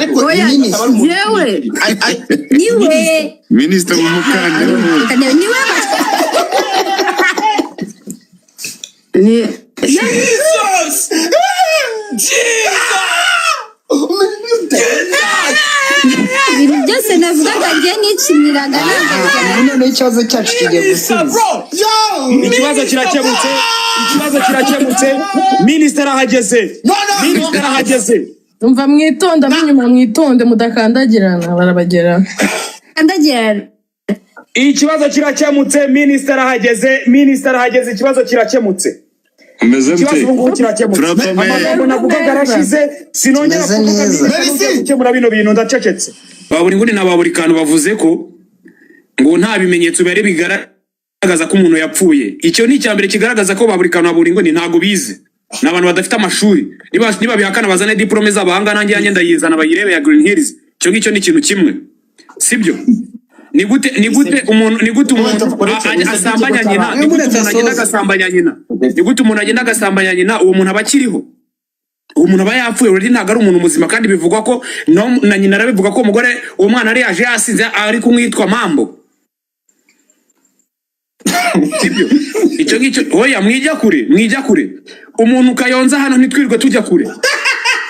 Ariko Oya, minisitiri yewe niwe. Minisita w'umukandida. Niwe. Ni Jesus! Jesus! Ibintu byose navugaga ngiye nikiniraga ntabwo Ubu noneho ikibazo cyacu kigiye Minister, gusubiza. bro! Ikibazo kirakemutse, ikibazo kirakemutse. Minisitiri arahageze. No, no. Minisitiri arahageze. Umva, mwitonde, ab'inyuma mwitonde mudakandagirana, barabagera. Kandagira. Ikibazo kirakemutse, minisitiri arahageze, minisitiri arahageze, ikibazo kirakemutse. Umeze Ikibazo mute? ubu ngubu kirakemutse. Turakomeye. Amagambo navugaga arashize, sinongera Tumeze kuvuga. neza. Minisitiri ugiye gukemura bino bintu, ndacecetse. Ba buri nguni na ba buri kantu bavuze ko ngo nta bimenyetso bihari bigaragaza ko umuntu yapfuye. Icyo ni icya mbere kigaragaza ko ba buri kantu na buri nguni ntabwo bize, ni abantu badafite amashuri. Niba bihakana bazane diplôme zabo ahangaha, nanjye yanjye ndayizana bayirebe ya Green Hills. Icyo ngicyo ni ikintu kimwe, sibyo? Ni gute umuntu asambanya nyina? Ni gute umuntu agenda agasambanya nyina? Ni gute umuntu agenda agasambanya nyina? Uwo muntu aba akiriho? Uwo muntu aba yapfuye already, ntabwo ari umuntu muzima. Kandi bivugwa ko na nyina arabivuga ko umugore, uwo mwana yari yaje yasinze ari kumwitwa mambo, sibyo? Icyo ngicyo, oya, mwijya kure, mwijya kure. Umuntu kayonza hano, ntitwirirwe tujya kure,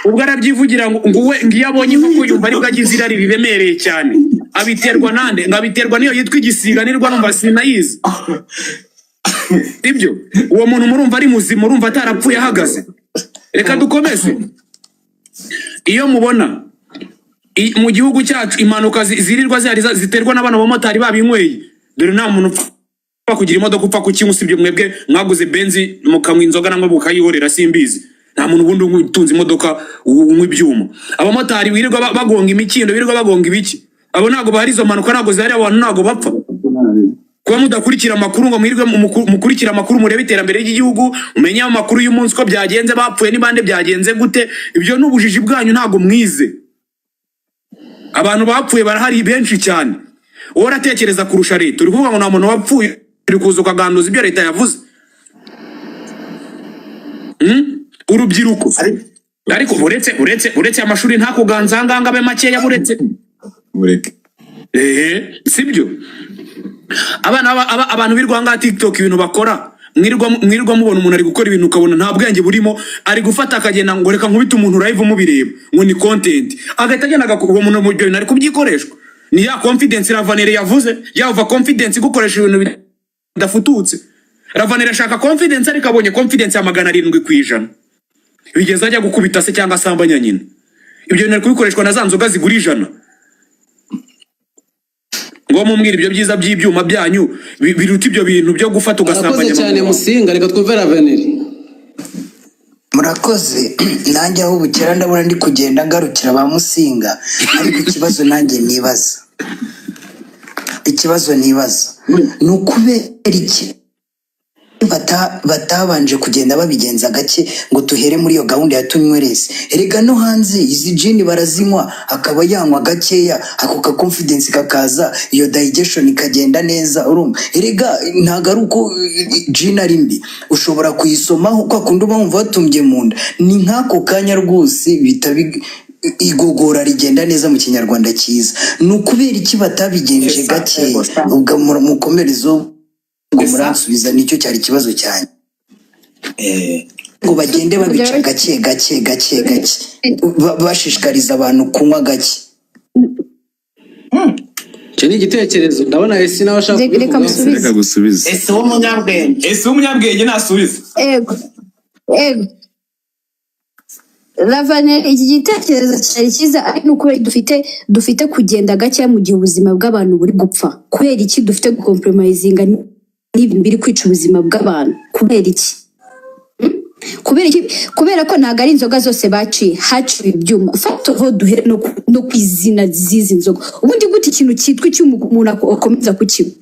ubwo arabyivugira ngo we ngo iyo abonye inkoko yumva aribwo agize irari riremereye cyane. Abiterwa nande? Ngo abiterwa n'iyo yitwa igisiga nirwa, numva sinayizi, sibyo? Uwo muntu murumva ari muzima? Urumva atarapfuye ahagaze? Reka dukomeze. Iyo mubona mu gihugu cyacu impanuka zirirwa zihari ziterwa n'abana b'abamotari babinyweye, dore nta muntu upfa kugira imodoka upfa kukinywa, usibye mwebwe mwaguze benzi mukanywa inzoga namwe mukayihorera, simbizi. Nta muntu ubundi utunze imodoka unywa ibyuma. Abamotari birirwa bagonga imikindo, birirwa bagonga ibiki, abo ntabwo bahari. Izo mpanuka ntabwo zihari, abantu ntabwo bapfa. Kuba mudakurikira amakuru ngo mwirwe mukurikire amakuru, murebe iterambere ry'igihugu, mumenye amakuru y'umunsi uko byagenze, bapfuye ni bande, byagenze gute, ibyo ni ubujiji bwanyu, ntabwo mwize. Abantu bapfuye barahari benshi cyane. Wowe uratekereza kurusha leta? Uri kuvuga ngo nta muntu wapfuye, uri kuza ukaganduza ibyo leta yavuze. Urubyiruko ariko uretse amashuri ntakuganza ahangaha ngo abe makeya, buretse. Mureke. Ehe, sibyo? Abana abantu birirwa ngaha TikTok, ibintu bakora, mwirirwa mubona umuntu ari gukora ibintu ukabona nta bwenge burimo. Ari gufata akagenda ngo reka nkubite umuntu live mubireba, ngo ni content, agahita agenda agakora. Uwo muntu mu byo bintu ari kubyikoreshwa ni ya confidence Ravanere yavuze, ya over confidence igukoresha ibintu bidafututse. Ravanere ashaka confidence, ariko abonye confidence ya 700%, bigeze ajya gukubita se cyangwa asambanya nyina. Ibyo bintu ari kubikoreshwa na za nzoga zigura 100. Ngo mumbwire ibyo byiza by'ibyuma byanyu biruta ibyo bintu byo gufata Arakoze ugasambanya cyane. mama wawe. Musinga, reka twumve Raveneri. Murakoze. Nanjye aho bukera ndabona ndi kugenda ngarukira ba Musinga, ariko ikibazo nanjye nibaza, ikibazo nibaza ni ukubera iki batabanje kugenda babigenza gake ngo tuhere muri iyo gahunda ya tunywereze? Erega no hanze izi gin barazinywa, akaba yanywa gakeya, ako ka confidence kakaza, iyo digestion ikagenda neza. Urumva, erega ntabwo ari uko gin ari mbi, ushobora kuyisomaho kwa kundi uba wumva watumbye mu nda, ni nk'ako kanya rwose bita igogora rigenda neza mu Kinyarwanda cyiza. Ni ukubera iki batabigenje gakeya? Ubwo mukomerezo ngo muransubiza, nicyo cyari ikibazo cyanjye, ngo bagende babica gake gake gake gake, bashishikariza abantu kunywa gake. Icyo ni igitekerezo. Ndabona esi nawe ashaka Reka kubivugaho. musubize. Reka gusubiza. Ese w'umunyabwenge. Ese umunyabwenge nasubiza. Ego, Ravanel, iki gitekerezo cyari cyiza, ariko ni ukubera dufite kugenda gake mu gihe ubuzima bw'abantu buri gupfa. Kubera iki dufite gucompromisinga n'ibintu biri kwica ubuzima bw'abantu? Kubera iki? Kubera iki? Kubera ko ntabwo ari inzoga zose baciye, haciwe ibyuma. First of all, duhere no ku izina z'izi nzoga. Ubundi gute ikintu cyitwa icyuma umuntu akomeza kukinywa?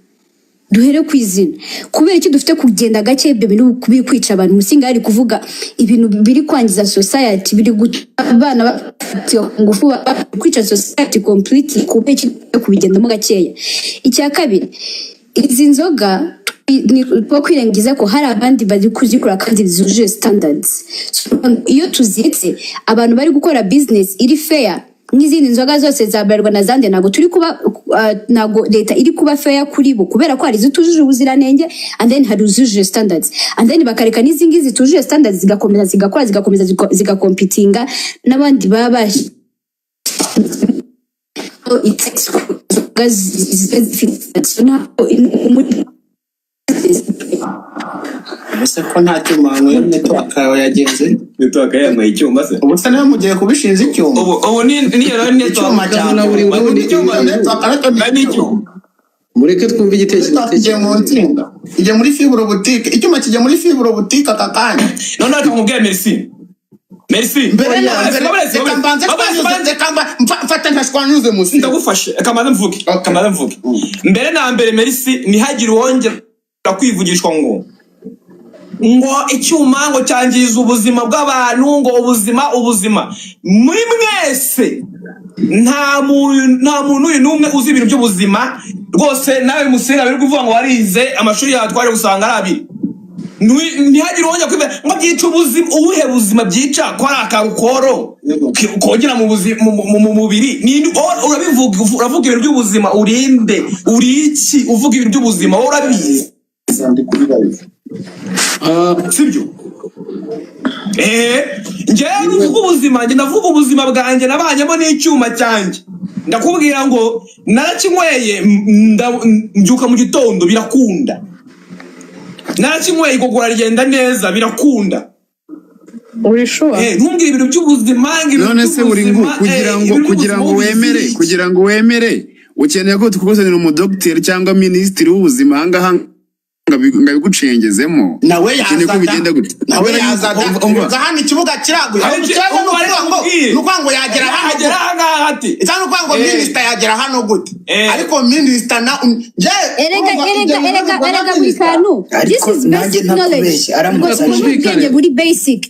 Duhere ku izina. Kubera iki dufite kugenda gake ibyo bintu biri kwica abantu? Musinga ari kuvuga ibintu biri kwangiza society, biri guca abana bafatiwe ku ngufu, bari kwica society completely. Kubera iki dufite kubigendamo gakeya? Icya kabiri, izi nzoga ni two kwirengagiza ko hari abandi bari kuzikora kandi zujuje standards. So, iyo tuziretse, abantu bari gukora business iri fair. Nk'izindi nzoga zose za Bralirwa na zande, ntabwo turi kuba ntabwo leta iri kuba fair kuri bo, kubera ko hari izitujuje ubuziranenge and then hari izujuje standards, and then bakareka n'izi ngizi zitujuje standards zigakomeza zigakora, zigakomeza zigacompetinga n'abandi baba bashyize inzoga ziba zifite ntabwo muri Ese ko nta cyuma wanyweye, network yawe yagenze? Network yanyweye icyuma se? Ubu se nawe mugiye kubishinza icyuma? Ubu ni yari network. Icyuma cya Na buri nguni. Icyuma. Network ariko ni Ni icyuma. Mureke twumve igitekerezo. Network igiye mu nsinga, igiye muri fibre optique, icyuma kijya muri fibre optique aka kanya. Noneho reka nkubwire, merci, merci. Mbere na mbere, reka mbanze twanyuze, reka mfata ntashwanyuze musi. Ndagufashe, reka mbanze mvuge, reka mbanze mvuge. Mbere na mbere, merci, ntihagire uwongera kwivugishwa ngo icyuma ngo cyangiza ubuzima bw'abantu, ngo ubuzima, ubuzima. Muri mwese nta muntu uyu n'umwe uzi ibintu by'ubuzima rwose. Nawe Musinga biri kuvuga ngo warize amashuri yawe, twaje gusanga ari abiri. Ntihagire uwongera kwivuga ngo byica ubuzima. Ubuhe buzima byica, ko ari akarukoro kongera mu mu mubiri? Urabivuga, uravuga ibintu by'ubuzima, urinde uri iki uvuga ibintu by'ubuzima? Wowe urabizi? Ndi kuri live. Sibyo? Njyewe uvuga ubuzima, njye ndavuga ubuzima bwanjye nabanyemo n'icyuma cyanjye. Ndakubwira ngo narakinyweye, mbyuka mu gitondo birakunda. Narakinyweye, igogora rigenda neza, birakunda. Uri sure? Ntumbwire ibintu by'ubuzima, ngo ibintu None se buri ngo by'ubuzima, kugira ngo ibintu kugira ngo by'ubuzima wemere ubizi. Kugira ngo wemere, ukeneye ko tukuzanira umudogiteri cyangwa minisitiri w'ubuzima ahangaha ngo abigucengezemo? Nawe Ukeneye ko yazaga. bigenda gute? Nawe Kubera yuko yazaga. umva. Umva, hano ikibuga kiraguye. Hari Ikibazo ni umva, ukuvuga reka ngo nkubwire. ni ukuvuga ngo yagera hano Yagera gute? ahangaha ati Cyangwa ukuvuga ngo minisita yagera hano gute? Ariko minisita na nje Erega urumva erega ibyo erega bivugwa na erega buri minisita. kantu, this Ariko is nanjye basic knowledge. ntakubeshye, aramutse Ubwo aje. ni ubwenge buri basic,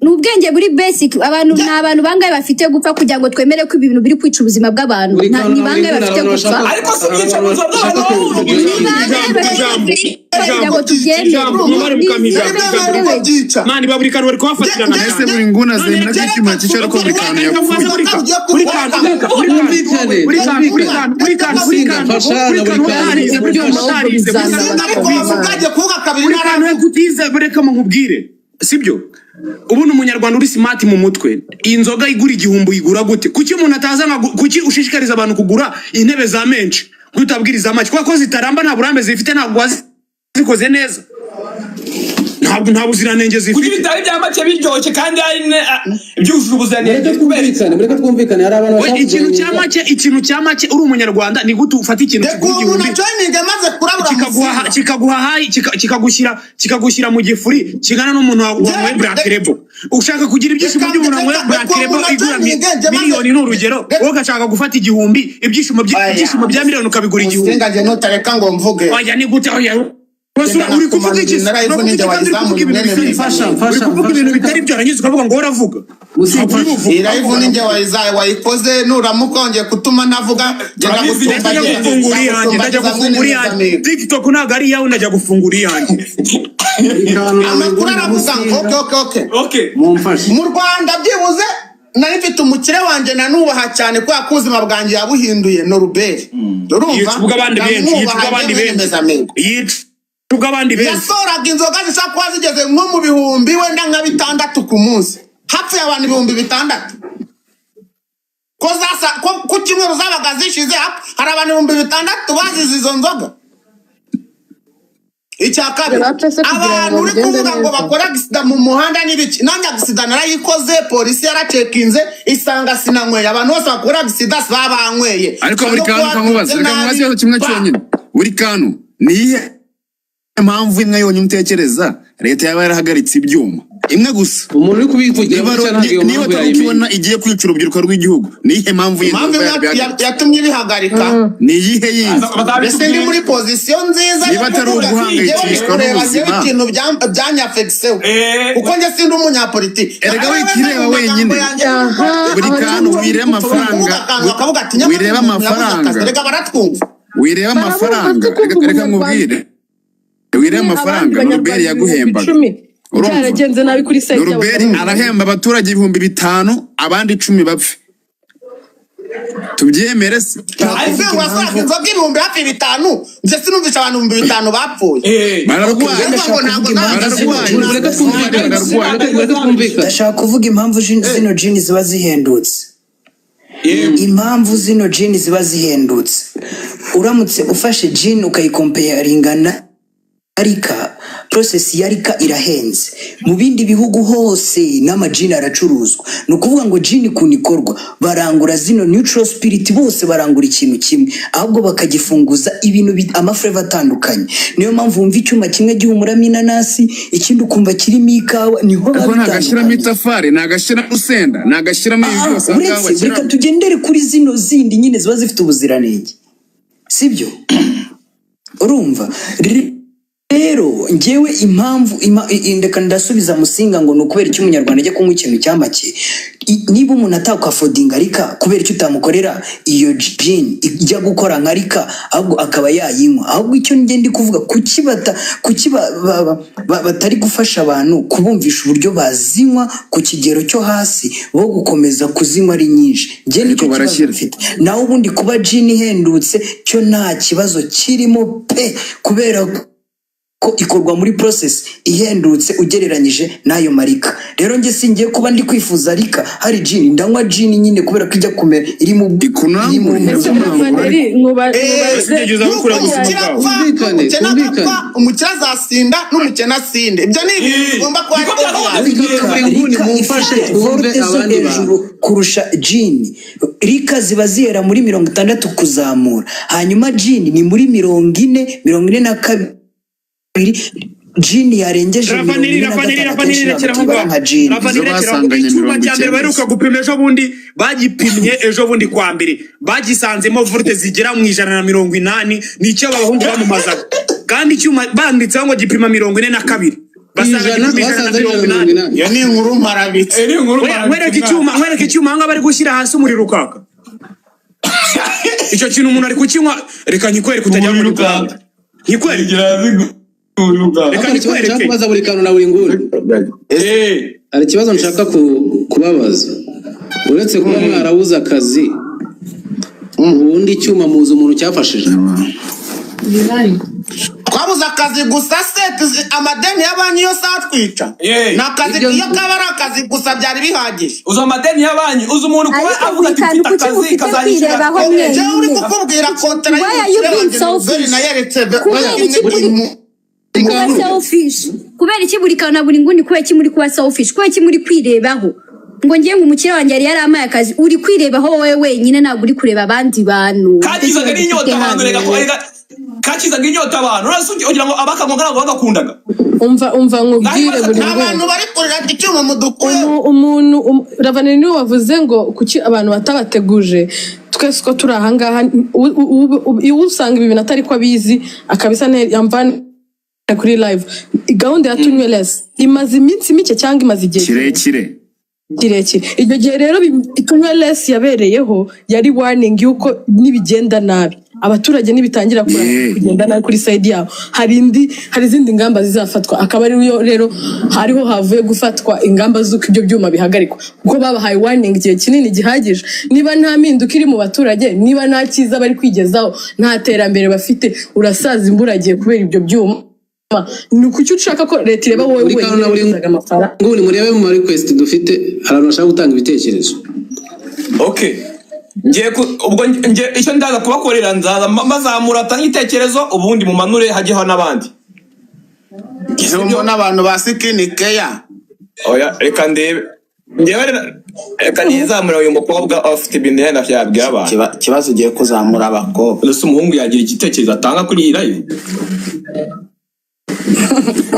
ni ubwenge buri basic. Abantu ni abantu bangahe bafite gupfa kugira ngo twemere ko ibi bintu biri kwica ubuzima bw'abantu? Buri kantu Ni na buri bangahe nguni bafite abantu gupfa? bashaka Ariko si byica ubuzima bw'abantu, wowe Ni bangahe bafite gupfa kugira ngo tubyemere? Ijambo, mwabare Ni mukama ijambo. izihe Ijambo knowledge? byica. Mani, buri kantu bari kuhafatirana. Ese buri nguni azemera ko icyuma cyica ariko buri kantu yapfuye? Buri kantu, buri kantu, buri kantu, buri kantu, buri kantu, buri kantu, Mfasha buri na kantu buri kantu. utarize, buri kantu utarize, buri kantu Sinzi, ariko wavuga agiye kuvuga kabiri. Buri kantu Ntaravuga. utize, reka nkubwire, sibyo? Ubundi umunyarwanda uri smart mu mutwe, iyi nzoga igura 1000 uyigura gute? Kuki umuntu ataza kuki ushishikariza abantu kugura intebe za menshi, kuki utabwiriza make? Kubera ko zitaramba, nta burambe zifite, ntabwo wazikoze neza, ntabwo nta buziranenge Kuki zifite. bitari bya make biryoshye kandi hari byujuje ubuziranenge? Mureke Kubera iki? twumvikane, mureke twumvikane, hari abantu We, bashaka ikintu cya kuganira. make, ikintu cya make, uri umunyarwanda ni gute ufata ikintu Reka kigura umuntu 1000 ajoininge maze kurabura kikaguha Musinga. Kikaguha high, kikagushyira mu gifuri kingana n'umuntu wanyweye Black Label. Ushaka kugira ibyishimo Reka by'umuntu wanyweye reka Black reka Label umuntu igura ajoininge njye maze miliyoni, ni urugero, wowe ugashaka gufata 1000, ibyishimo Aya. ibyishimo bya miliyoni ukabigura 1000. Musinga, njye nutareka ngo mvuge. Oya, ni gute? Oya, Wese Genda uri kuvuga iki? nakumanurira Uravuga narayivu iki kandi uri kuvuga ninjye ibintu wayizamura bitari mwene Mfasha, uri mfasha, kuvuga ibintu mfasha. bitari byo, warangiza ukavuga ngo uravuga. Musinga, Ntabwo uri mfasha. buvuge. Iyi live ninjye wayikoze, nuramuka wongeye kutuma navuga, genda Turabizi, Ndajya gutumbagira. gufungura iyanjye, ndajya gufungura iyanjye. TikTok ntabwo ari iyawe, ndajya gufungura iyanjye. Buri kantu na buri Amakuru nguni na aravuga ngo Musinga. okay. Okay. Mumfashe. Mu Rwanda byibuze nari mfite umukire wanjye nanubaha cyane kubera ko ubuzima bwanjye yabuhinduye, Noruberi, urumva? Yica ubw'abandi benshi, yica Ndamwubaha ubw'abandi njye benshi, mwene. yica ubw'abandi benshi. Yasohoraga inzoga zishobora kuba zigeze nko mu bihumbi wenda nka 6000 ku munsi. Hapfuye abantu 6000 ko zasa ko ku cyumweru zabaga zishize, hari abantu 6000 bazize izo nzoga. Icya kabiri, Bapfe se kugira abantu ngo uri bigende kuvuga ngo neza. bakora agisida mu muhanda n'ibiki, nanjye agisida narayikoze, polisi yaracekinze isanga sinanyweye. Abantu bose bakora agisida baba banyweye. Ariko buri No kantu kuba kamubaza, reka nabi, mubaze ikibazo kimwe cyonyine. Buri kantu, ni iyihe mpamvu imwe yonyine utekereza leta yaba yarahagaritse ibyuma? Imwe gusa. Umuntu uri kubivugira Niba gutya ntabwo iyo niba mpamvu atari uko ibona yayimenya. igiye kwica urubyiruko rw'igihugu, ni iyihe mpamvu yindi Impamvu wumva imwe yabihagaritse? yatumye ibihagarika. Ni iyihe yindi? Mbese ndi muri position nziza yo Niba atari kuvuga, uguhangayikishwa njyewe ndi kureba njyewe n'ubuzima. ikintu byanyafegiseho, kuko njye sindi umunyapolitiki. Erega wikireba wenyine. Aha, Buri abantu kantu bari wireba gupfa. amafaranga. Kuvuga akantu bakavuga ati nyamara Wireba uyu muntu yabuze amafaranga. akazi, reka baratwumva. Wireba Barabumva amafaranga. se kumva Reka reka umunyarwanda nkubwire, wireba abandi amafaranga banyarwanda Noruberi ibihumbi yaguhembaga. icumi Urumva? byaragenze nabi kuri site Noruberi arahemba abaturage 5000, abandi 10 bapfe. Tubyemere se? Ariko ngo yasoraga inzoga hafi 5000, njye sinumvisha abantu 5000 bapfuye. Bararwaye. Ariko ngo ntabwo Bararwaye. Mureke twumvikane. Bararwaye. Mureke twumvikane. Ndashaka kuvuga impamvu zino gin ziba zihendutse. Impamvu zino gin ziba zihendutse, uramutse ufashe gin ukayicomparinga na liquor, process ya liquor irahenze. Mu bindi bihugu hose n'amagin aracuruzwa. Ni ukuvuga ngo gin ukuntu ikorwa, barangura zino neutral spirit, bose barangura ikintu kimwe, ahubwo bakagifunguza ibintu amaflavor atandukanye. Niyo mpamvu wumva icyuma kimwe gihumuramo inanasi, ikindi ukumva kirimo ikawa. Niho biba Ariko ntagashyiramo bitandukanye. itafari, ntagashyiramo urusenda, ntagashyiramo ibi Ah, byose aha ngaha uretse reka bashyiramo. tugendere kuri zino zindi nyine ziba zifite ubuziranenge, sibyo? Urumva rero ngewe impamvu reka ndasubiza Musinga ngo ni ukubera icyo umunyarwanda ajya kunywa ikintu cya make. Niba umuntu atakwaffordinga liquor, kubera icyo utamukorera iyo gin ijya gukora nka liquor, ahubwo akaba yayinywa? Ahubwo icyo njye ndi kuvuga, kuki bata kuki ba, ba, ba, batari gufasha abantu kubumvisha uburyo bazinywa ku kigero cyo hasi, bo gukomeza kuzinywa ari nyinshi? Njye Ariko nicyo kibazo barashyira. mfite. Naho ubundi kuba gin ihendutse cyo nta kibazo kirimo pe, kubera ko ikorwa muri process ihendutse ugereranyije n'ayo maliquor. Rero njye singiye kuba ndi kwifuza liquor hari gin, ndanywa gin nyine kubera ko ijya kumera iri mu Ikunangure. Ese Ikunangure. Rafaneri, nkubaze. Ugeze aho Nuko ukura ubuzima umukire bwawe. apfa, Twumvikane, n'umukene twumvikane. agapfa, umukire azasinda n'umukene asinde. Ibyo ni ibintu bigomba kuba Niko ari byakagombye obvious. kugenda. Buri nguni Liquor mumfashe ifite twumve volte zo abandi bantu. hejuru kurusha gin. Liquor ziba zihera muri 60 kuzamura, hanyuma gin ni muri 40, 42. Gin yarengeje mirongo Rafaneri, ine na Rafaneri, gatanu Rafaneri, akenshi rekera ntabwo aho tubara ngaho. nka gin. Rafaneri, Izo rekera aho ngaho. basanganye Icyuma mirongo cya mbere icyenda. baheruka gupima ejo bundi, bagipimye ejo bundi kwa mbere, bagisanzemo volte zigera mu 180. Ni icyo abahungu bamumazaga, kandi icyuma banditseho ngo gipima 42, basanga 100 gipima ijana na basanze ari mirongo ijana na mirongo inani. inani. Iyo ni inkuru mparabitse. Ni inkuru. Nkwereke icyuma, nkwereke icyuma ahangaha bari gushyira hasi umuriro ukaka. Icyo kintu umuntu ari kukinywa. Reka nyikwereke utajya Umuriro muri ukaka. Nyikwereke. Reka Hari ikibazo nshaka nyikwereke. kubaza buri kantu na buri nguni. Hari ikibazo nshaka kubabaza. Uretse kuba mwarabuze akazi, ubundi icyuma muzi umuntu cyafashije? Twabuze akazi gusa se? Amadeni ya banki yose atwica. Ni akazi. Iyo kaba ari akazi gusa byari bihagije. Uzi amadeni ya banki? Uzi umuntu kuba Ariko avuga ati buri kantu mfite kuki akazi mufite kazanyishyura kwirebaho Njyewe uri mwenyine? kukubwira kontara Why are you y'umukire being wanjye selfish? nayeretse Kubera iki muri kuba selfish? Kubera iki buri kantu na buri nguni? Kubera iki muri kuba selfish? Kubera iki muri kwirebaho ngo ngiye ngo umukire wanjye yari yarampaye akazi? Uri kwirebaho wowe wenyine, ntabwo uri kureba abandi bantu. Kakizaga Nicyo kibazo n'inyota dufite abantu. hano. Reka ko reka kakizaga inyota abantu. Uretse ugira ngo abakanywa ntabwo bagakundaga. Umva, umva nkubwire buri Nta nguni. bantu bari kurira ati icyuma mudukuyeho. Umuntu Ravaneri niwe wavuze ngo kuki abantu batabateguje. Twese uko turi ahangaha, iyo usanga ibi bintu atari ko abizi akabisa yamvana kuri live. Gahunda ya tunywe less imaze iminsi mike cyangwa imaze igihe Kirekire. kirekire? Icyo gihe rero tunywe less yabereyeho yari warning y'uko nibigenda nabi, abaturage nibitangira kugenda nabi kuri side yabo, hari izindi ngamba zizafatwa. Akaba ariyo rero hariho havuye gufatwa ingamba z'uko ibyo byuma bihagarikwa, kuko babahaye warning igihe kinini gihagije. Niba nta mpinduka iri mu baturage, niba nta cyiza bari kwigezaho, nta terambere bafite, urasaza imburagihe kubera ibyo byuma, ni ukuki ushaka ko leta ireba wowe Buri kantu na wenyine buri wifuzaga amafaranga? nguni, murebe mu ma request dufite, hari abantu bashaka gutanga ibitekerezo. Okay, ngiye ubwo ngiye icyo ndaza kubakorera, nzaza mbazamura atange igitekerezo, ubundi mumanure hajyeho n'abandi. Iyo mbona abantu ba skin care. Oya, reka ndebe ngewe reka nizamura uyu mukobwa afite ibintu yenda yabwira abantu. Ikibazo ugiye kuzamura abakobwa. Ese umuhungu yagira igitekerezo atanga kuri iyi live?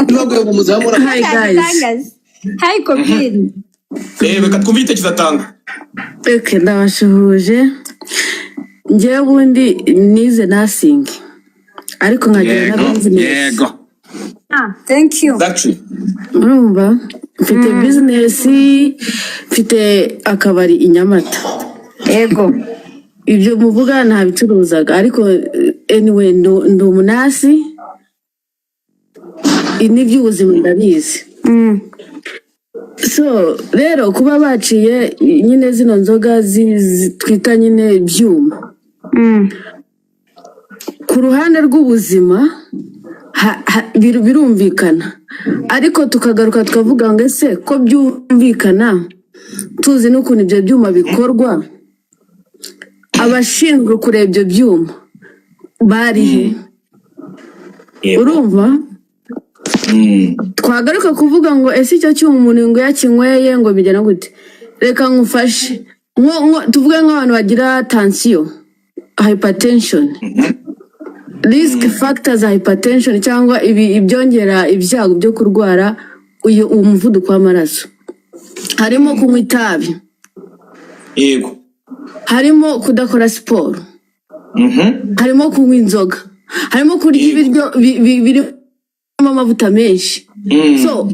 Ntibaguye ngo muzamura. Hi guys. Hi copine. Reka twumve igitekerezo atanga. Okay, ndabashuhuje. Njyewe ubundi nize nursing, ariko nkagira na Yego. business. Yego. Ah, thank you. Exactly. Urumva, mfite business, mfite akabari i Nyamata. Ego. Ibyo muvuga ntabicuruzaga, ariko anyway ndi umunurse, n'iby'ubuzima ndabizi. So rero kuba baciye nyine zino nzoga twita nyine ibyuma, ku ruhande rw'ubuzima birumvikana, ariko tukagaruka tukavuga ngo ese ko byumvikana, tuzi n'ukuntu ibyo byuma bikorwa, abashinzwe kureba ibyo byuma bari he? Urumva, twagaruka kuvuga ngo ese icyo cyuma umuntu ngo yakinyweye ngo bigena gute? Reka nkufashe. Tuvuge nk'abantu bagira tansiyo, hypertension, risk factors za hypertension, cyangwa ibi ibyongera ibyago byo kurwara uwo muvuduko w'amaraso, harimo kunywa itabi, harimo kudakora siporo, harimo kunywa inzoga, harimo kurya ibiryo birimo amavuta menshi. So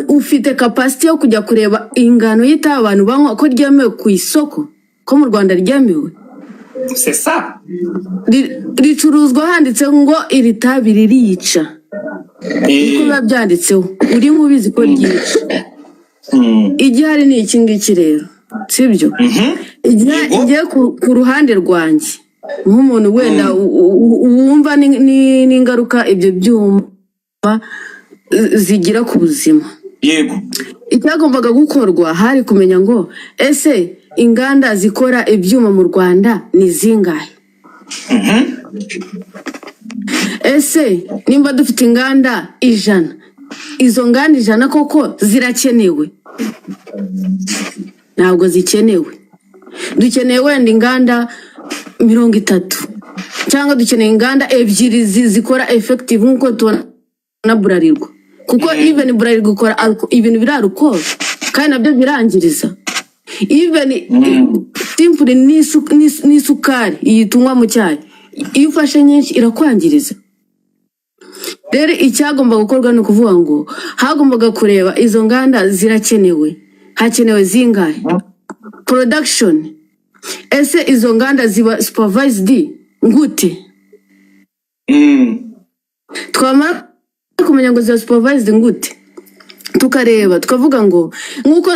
ufite capacity yo kujya kureba ingano y'itabi abantu banywa, ko ryemewe ku isoko, ko mu Rwanda ryemewe? C'est ça. Ricuruzwa handitse ngo iri tabi ririca, niko biba byanditseho, uri nk'ubizi ko ryica. Igihari ni iki ngiki rero, sibyo? Igihe igiye ku ruhande rwanjye nk'umuntu wenda wumva n'ingaruka ibyo byuma zigira ku buzima, icyagombaga gukorwa hari kumenya ngo ese inganda zikora ibyuma mu Rwanda ni zingahe? Ese nimba dufite inganda 100, izo nganda 100 koko zirakenewe? Ntabwo zikenewe. Dukeneye wenda inganda 30, cyangwa dukeneye inganda ebyiri zikora effective nk'uko tubona Bralirwa, kuko even Bralirwa ikora ibintu biri alcohol kandi nabyo birangiriza. Even simple n'isukari iyi tunywa mu cyayi, iyo ufashe nyinshi irakwangiriza. Rero icyagomba gukorwa ni ukuvuga ngo hagombaga kureba izo nganda zirakenewe, hakenewe zingahe, production, ese izo nganda ziba supervised gute? Twamara kumenya ngo ziba supervised gute, tukareba tukavuga ngo nk'uko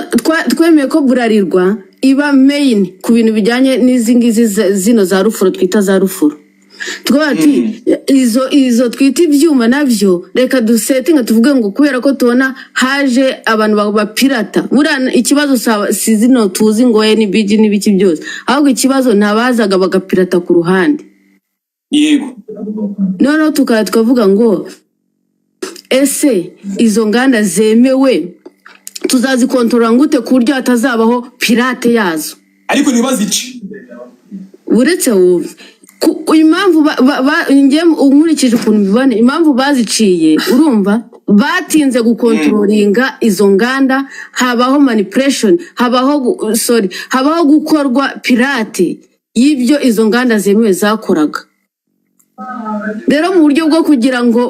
twemeye ko Bralirwa iba main ku bintu bijyanye n'izi ngizi zino za rufuro, twita za rufuro, tukavuga ati izo twita ibyuma nabyo reka dusettinga, tuvuge ngo kubera ko tubona haje abantu bapirata, buriya ikibazo si zino tuzi ngo NBG n'ibiki byose, ahubwo ikibazo ni abazaga bagapirata ku ruhande. Noneho tukaba tukavuga ngo ese izo nganda zemewe tuzazikontorora gute ku buryo hatazabaho pirate yazo? Ariko ntibazice. Uretse wumve impamvu njye nkurikije ukuntu mbibona, impamvu baziciye, urumva batinze gukontrolinga izo nganda, habaho manipulation, habaho sorry, habaho gukorwa pirate y'ibyo izo nganda zemewe zakoraga. Rero mu buryo bwo kugira ngo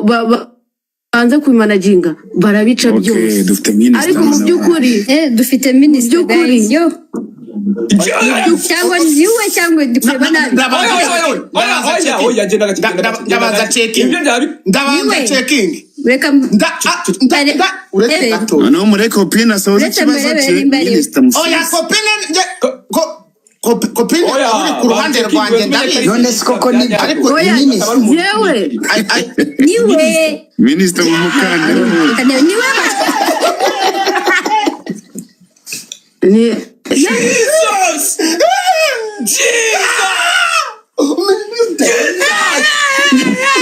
banze kubimanaginga, barabica byose. Dufite minisita. Ariko mu by'ukuri Dufite minisita, by'ukuri. guys, yo, cyangwa niwe, cyangwa ndi kureba nabi? Ndabanza. Oya, oya, oya, oya, oya, genda gake, genda gake, genda Ndabanza gake. checking. Ibyo byaba Ndabanza Niwe. checking. Reka Nda uretse gato. Noneho mureke Kopine asohoze Uretse ikibazo murebere cye. nimba ari we. Minisita Oya. musubize. Kopine kopine Oya, uri ku ruhande banze rwanjye, checking, ndabizi. None se koko nibyo? Ariko Oya. Minisitiri. Yewe. Niwe. Minisita mu mukandida. Reka ndebe, niwe. Ni Jesus! Jesus!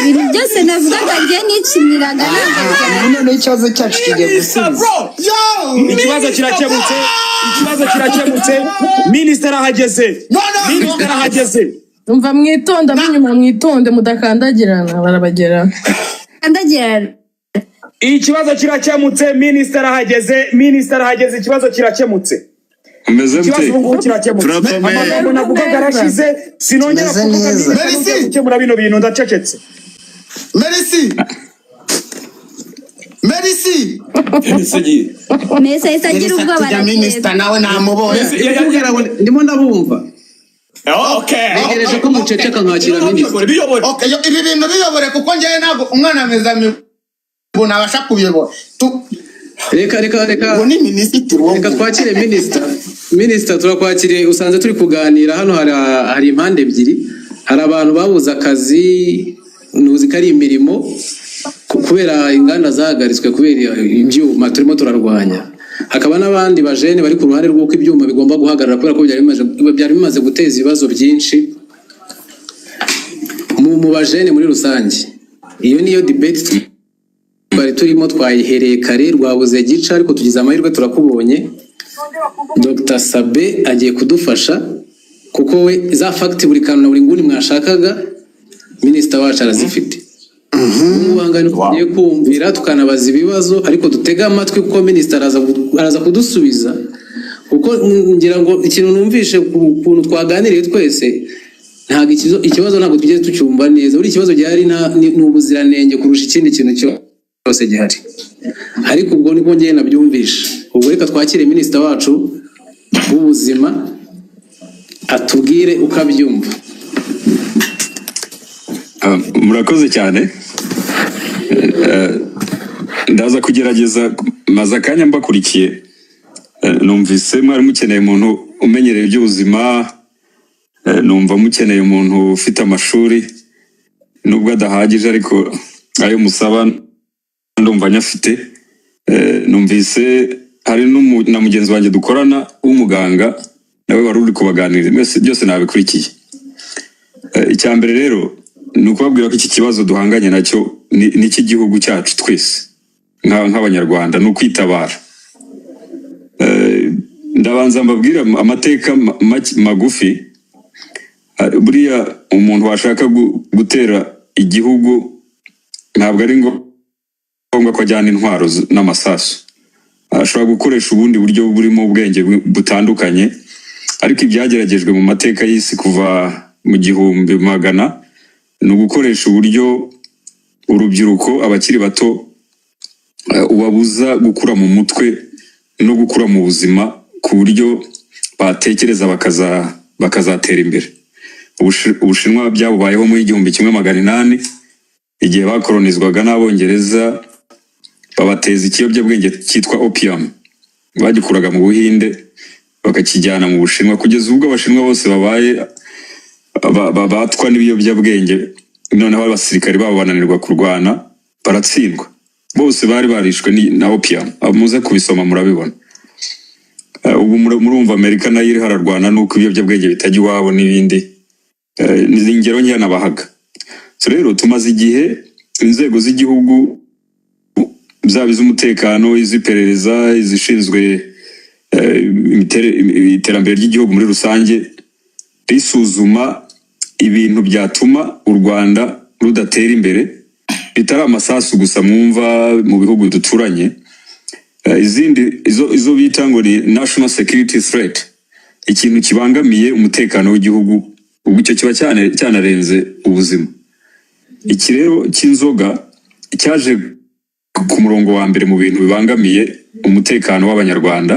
Ibintu byose navugaga ngiye nikiniraga ntabwo Ubu noneho ikibazo cyacu kigiye Minister, gusubiza. bro! Yo. Ikibazo kirakemutse, ikibazo kirakemutse, minisita arahageze. No, no. Minisita arahageze. Umva, mwitonde, ab'inyuma mwitonde mudakandagirana, barabagera. Kandagira. Ikibazo kirakemutse, minisita arahageze, minisita arahageze, ikibazo kirakemutse. Umeze Ikibazo mute? ubu ngubu kirakemutse. Turakomeye. Amagambo navugaga arashize, sinongera Tumeze kuvuga. neza. Minisita ugiye Merci. gukemura bino bintu, ndacecetse. Merci, merci. Ese Mesa ahise agira ubwoba, Tujya minisita aragenda. nawe namubonye. Ndikubwira ngo ndimo ndabumva. Ntegereje ko muceceka nkakira minisita. Biyobore, biyobore. Okay, yo, ibi bintu biyobore, kuko njyewe ntabwo umwana ameze ngo nabasha kubiyobora. Reka, reka, reka. Ngo ni minisitiri wo Reka twakire minisita. Minisita, turakwakiriye. Usanze turi kuganira hano, hari impande ebyiri. Hari abantu babuze akazi, ntuzi ko ari imirimo, kubera inganda zahagaritswe kubera ibyuma turimo turarwanya. Hakaba n'abandi bajene bari ku ruhande rw'uko ibyuma bigomba guhagarara kubera ko byari bimaze guteza ibibazo byinshi mu bajene muri rusange. Iyo niyo debate twari turimo, twayihereye kare, rwabuze gica, ariko tugize amahirwe turakubonye. Dr Sabe agiye kudufasha kuko we za fact, buri kantu na buri nguni mwashakaga, minisita wacu arazifite. Ubu ngubu ni tugiye kumvira, tukanabaza ibibazo, ariko dutege amatwi kuko minisita araza kudusubiza, kuko ngira ngo ikintu numvishe ku kuntu twaganiriye twese, ntabwo ikibazo ntabwo tugeze tucyumva neza. Buri kibazo gihari ni ubuziranenge kurusha ikindi kintu cyose gihari, ariko ubwo nibwo ngewe nabyumvishe. Ubwo reka twakire minisita wacu w'ubuzima atubwire uko abyumva. Ah, murakoze cyane. Ndaza kugerageza, maze akanya mbakurikiye. Numvise mwari mukeneye umuntu umenyereye iby'ubuzima, numva mukeneye umuntu ufite amashuri nubwo adahagije, ariko ayo musaba ndumva nyafite. Numvise hari na mugenzi wanjye dukorana w'umuganga, nawe wari uri kubaganiriza. Mwese byose nabikurikiye. Icya mbere rero ni ukubabwira ko iki kibazo duhanganye nacyo ni icy'igihugu cyacu twese nk'Abanyarwanda, ni ukwitabara. Ndabanza mbabwire amateka magufi. Buriya umuntu washaka gutera igihugu ntabwo ari ngombwa ko ajyana intwaro n'amasasu. Ashobora gukoresha ubundi buryo burimo ubwenge butandukanye, ariko ibyageragejwe mu mateka y'isi kuva mu 1100 ni ugukoresha uburyo urubyiruko, abakiri bato, ubabuza gukura mu mutwe no gukura mu buzima ku buryo batekereza bakazatera imbere. Ubushinwa byabubayeho muri 1800, igihe bakoronizwaga n'Abongereza, babateza ikiyobyabwenge cyitwa opium. Bagikuraga mu Buhinde bakakijyana mu Bushinwa, kugeza ubwo Abashinwa bose babaye batwa n'ibiyobyabwenge. Noneho abasirikari babo bananirwa kurwana, baratsindwa. Bose bari barishwe na opium. Muze kubisoma murabibona. Ubu murumva Amerika nayo iriho ararwana n'uko ibiyobyabwenge bitajya iwabo n'ibindi. Ni ingero nkeya nabahaga. So rero tumaze igihe inzego z'igihugu, zaba iz'umutekano, iz'iperereza, izishinzwe iterambere ry'igihugu muri rusange, risuzuma ibintu byatuma u Rwanda rudatera imbere, bitari amasasu gusa mwumva mu bihugu duturanye. Izindi izo bita ngo ni national security threat, ikintu kibangamiye umutekano w'igihugu, ubwo icyo kiba cyane cyanarenze ubuzima. Iki rero cy'inzoga cyaje ku murongo wa mbere mu bintu bibangamiye umutekano w'Abanyarwanda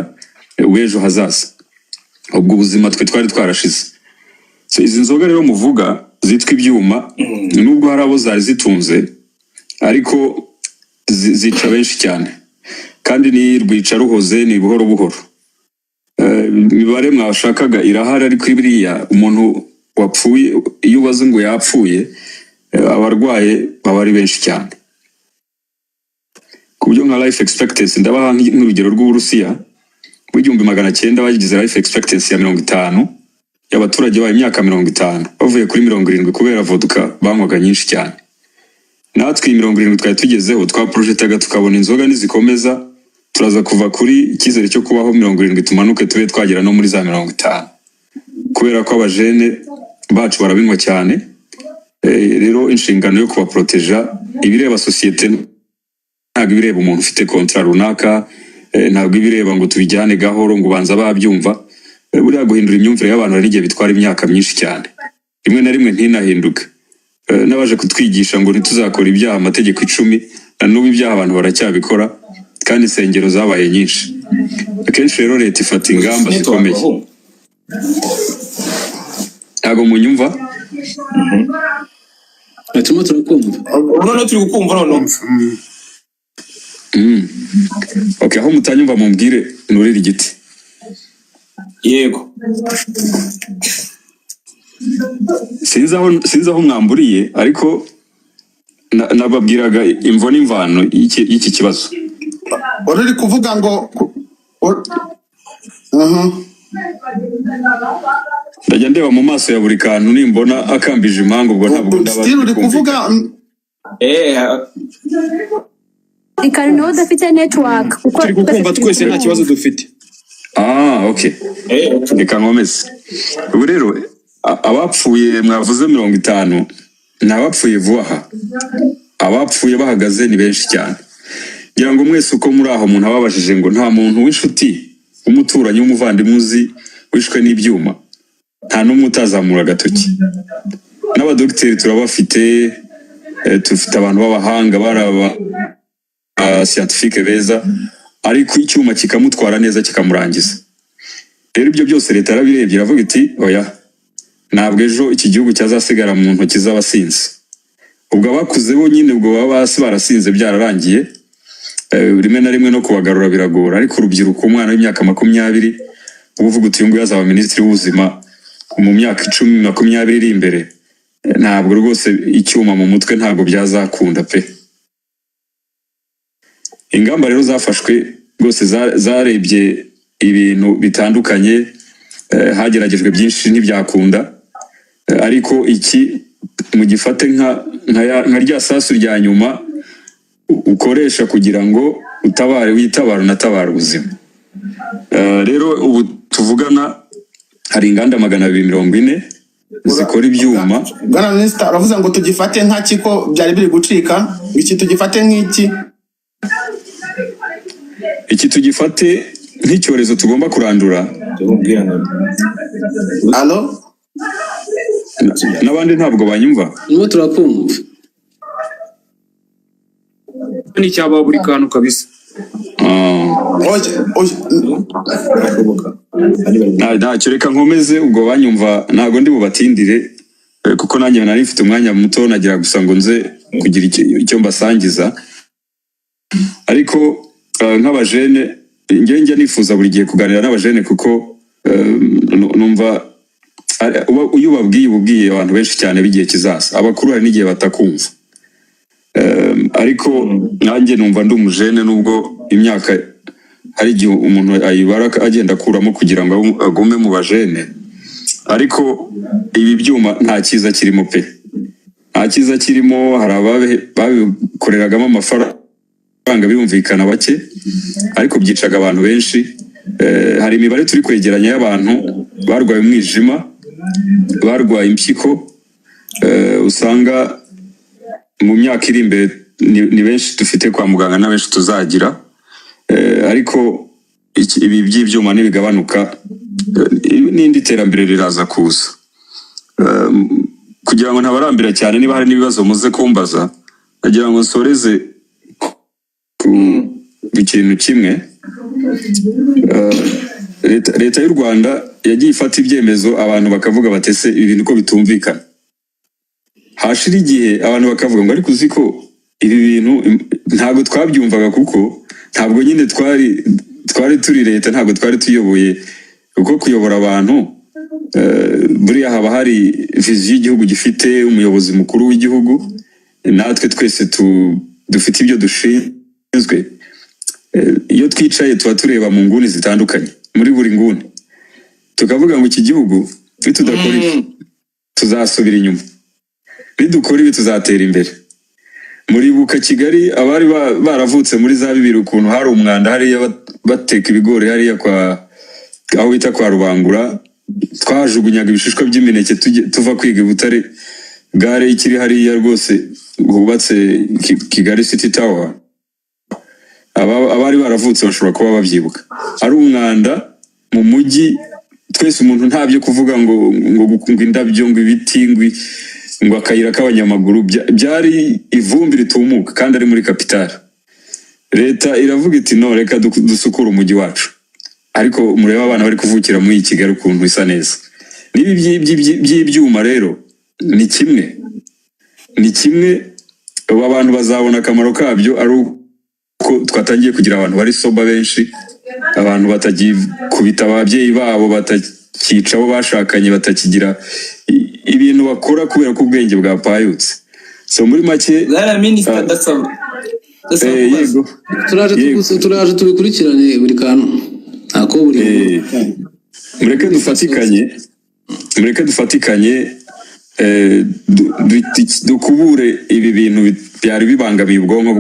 w'ejo hazaza, ubwo ubuzima twe twari twarashize. So, izi nzoga rero muvuga zitwa ibyuma, nubwo hari abo zari zitunze, ariko zica benshi cyane, kandi ni rwica ruhoze, ni buhoro buhoro. Imibare mwashakaga irahari, ariko biriya umuntu wapfuye, iyo ubaze ngo yapfuye, abarwaye baba ari benshi cyane, ku buryo nka life expectancy, ndabaha nk'urugero rw'Uburusiya mu 1900, bagize life expectancy ya 50 y'abaturage bayo, imyaka 50, bavuye kuri 70 kubera vodka banywaga nyinshi cyane. Natwe iyi 70 twari tugezeho, twaprojectaga tukabona inzoga nizikomeza turaza kuva kuri icyizere cyo kubaho 70, tumanuke tube twagera no muri za 50, kubera ko abajene bacu barabinywa cyane. Rero inshingano yo kubaproteja ibireba sosiyete, ntabwo ibireba umuntu ufite contrat runaka, ntabwo ibireba ngo tubijyane gahoro ngo ubanza babyumva. Buriya guhindura imyumvire y'abantu hari n'igihe bitwara imyaka myinshi cyane, rimwe na rimwe ntinahinduke. N'abaje kutwigisha ngo ntituzakora ibyaha, amategeko 10, na n'ubu ibyaha abantu baracyabikora, kandi insengero zabaye nyinshi. Akenshi rero leta ifata ingamba zikomeye. Ntabwo munyumva? Turimo turakumva. Ubu noneho turi kukumva noneho. Okay, aho mutanyumva mumbwire nurire igiti. Yego. Sinzi aho mwamburiye, ariko nababwiraga imvo n'imvano y'iki kibazo. Wari uri kuvuga ngo Ndajya ndeba mu maso ya buri kantu, nimbona akambije impanga, ubwo ntabwo ndaba Still uri ndi kuvuga kumvikana. Rikari nawe udafite network, kuko Turi twese kukumva turi twese, nta kibazo kumva. dufite. Ah, okay. Reka nkomeze. Ubu rero abapfuye mwavuze 50 ni abapfuye vuba aha. Abapfuye bahagaze ni benshi cyane. Ngira ngo mwese uko muri aho, umuntu ababajije ngo nta muntu w'inshuti, w'umuturanyi, w'umuvandimwe uzi wishwe n'ibyuma, nta n'umwe utazamura agatoki. N'abadogiteri turabafite, dufite abantu b'abahanga, bari aba scientifique beza, ariko icyuma kikamutwara neza kikamurangiza. Rero ibyo byose leta yarabirebye, iravuga iti: "Oya, ntabwo ejo iki gihugu cyazasigara mu ntoki z'abasinzi." Ubwo abakuze bo nyine ubwo baba basi barasinze byararangiye, rimwe na rimwe no kubagarura biragora. Ariko urubyiruko, umwana w'imyaka 20 uba uvuga uti: "Uyu nguyu azaba minisitiri w'ubuzima mu myaka 10, 20 iri imbere," ntabwo rwose icyuma mu mutwe ntabwo byazakunda pe. Ingamba rero zafashwe rwose zarebye ibintu bitandukanye, hageragejwe byinshi ntibyakunda. Ariko iki mugifate nka rya sasu rya nyuma ukoresha kugira ngo utabare, witabare, unatabare ubuzima. Rero ubu tuvugana hari inganda 240 zikora ibyuma. Bwana Minisita, uravuze ngo tugifate nk'aki ko byari biri gucika? Iki tugifate nk'iki? Iki tugifate nk'icyorezo tugomba kurandura. Allo? N'abandi ntabwo banyumva? Turimo turakumva. Ni icyaba buri kantu kabisa. Ah. Oya, oya. Ntacyo, reka nkomeze. Ubwo banyumva ntabwo ndi bubatindire, kuko nanjye nari mfite umwanya muto, nagira gusa ngo nze kugira icyo mbasangiza. Ariko nk'abajene, njye njya nifuza buri gihe kuganira n'abajene, kuko numva iyo ubabwiye uba ubwiye abantu benshi cyane b'igihe kizaza. Abakuru hari n'igihe batakumva. Ariko nanjye numva ndi umujene, nubwo imyaka hari igihe umuntu ayibara agenda akuramo kugira ngo agume mu bajene. Ariko ibi byuma nta cyiza kirimo pe, nta cyiza kirimo. Hari ababikoreragamo amafaranga, birumvikana bake, ariko byicaga abantu benshi. Hari imibare turi kwegeranya y'abantu barwaye umwijima, barwaye impyiko, usanga mu myaka iri imbere ni benshi dufite kwa muganga na benshi tuzagira. Ariko ibi by'ibyuma nibigabanuka, n'indi terambere riraza kuza. Kugira ngo ntabarambira cyane, niba hari n'ibibazo muze kumbaza, nagira ngo nsoreze ku kintu kimwe. Leta y'u Rwanda yagiye ifata ibyemezo, abantu bakavuga bati: "Ese ibi bintu ko bitumvikana?" Hashira igihe abantu bakavuga ngo: "Ariko uzi ko ibi bintu ntabwo twabyumvaga?" Kuko ntabwo nyine twari turi leta, ntabwo twari tuyoboye. Kuko kuyobora abantu, buriya haba hari vision y'igihugu gifite umuyobozi mukuru w'igihugu, natwe twese dufite ibyo dushinzwe. Iyo twicaye tuba tureba mu nguni zitandukanye, muri buri nguni tukavuga ngo: "Iki gihugu nitudakora ibi tuzasubira inyuma, nidukora ibi tuzatera imbere." Muribuka Kigali, abari baravutse muri za 2000, ukuntu hari umwanda hariya, bateka ibigori hariya kwa aho bita kwa Rubangura. Twajugunyaga ibishishwa by'imineke tuva kwiga i Butare, gare ikiri hariya rwose hubatse Kigali City Tower. Abari baravutse bashobora kuba babyibuka, ari umwanda mu mujyi twese, umuntu nta byo kuvuga ngo indabyo, ngo ibiti, ngo akayira k'abanyamaguru, byari ivumbi ritumuka kandi ari muri kapitali. Leta iravuga iti: "No, reka dusukure umujyi wacu." Ariko murebe abana bari kuvukira muri iyi Kigali ukuntu isa neza. N'ibi by'ibyuma rero ni kimwe, ni kimwe. Ubu abantu bazabona akamaro kabyo ari uko twatangiye kugira abantu bari sober benshi, abantu batagikubita ababyeyi babo, batakica abo bashakanye, batakigira ibintu bakora kubera ko ubwenge bwapayutse. So muri make, Bwana Minisita, ndasaba kubaza. Yego. Turaje. Yego. Turaje tubikurikirane buri kantu ntako buri Mureke dufatikanye dukubure ibi bintu byari bibangamiye ubwonko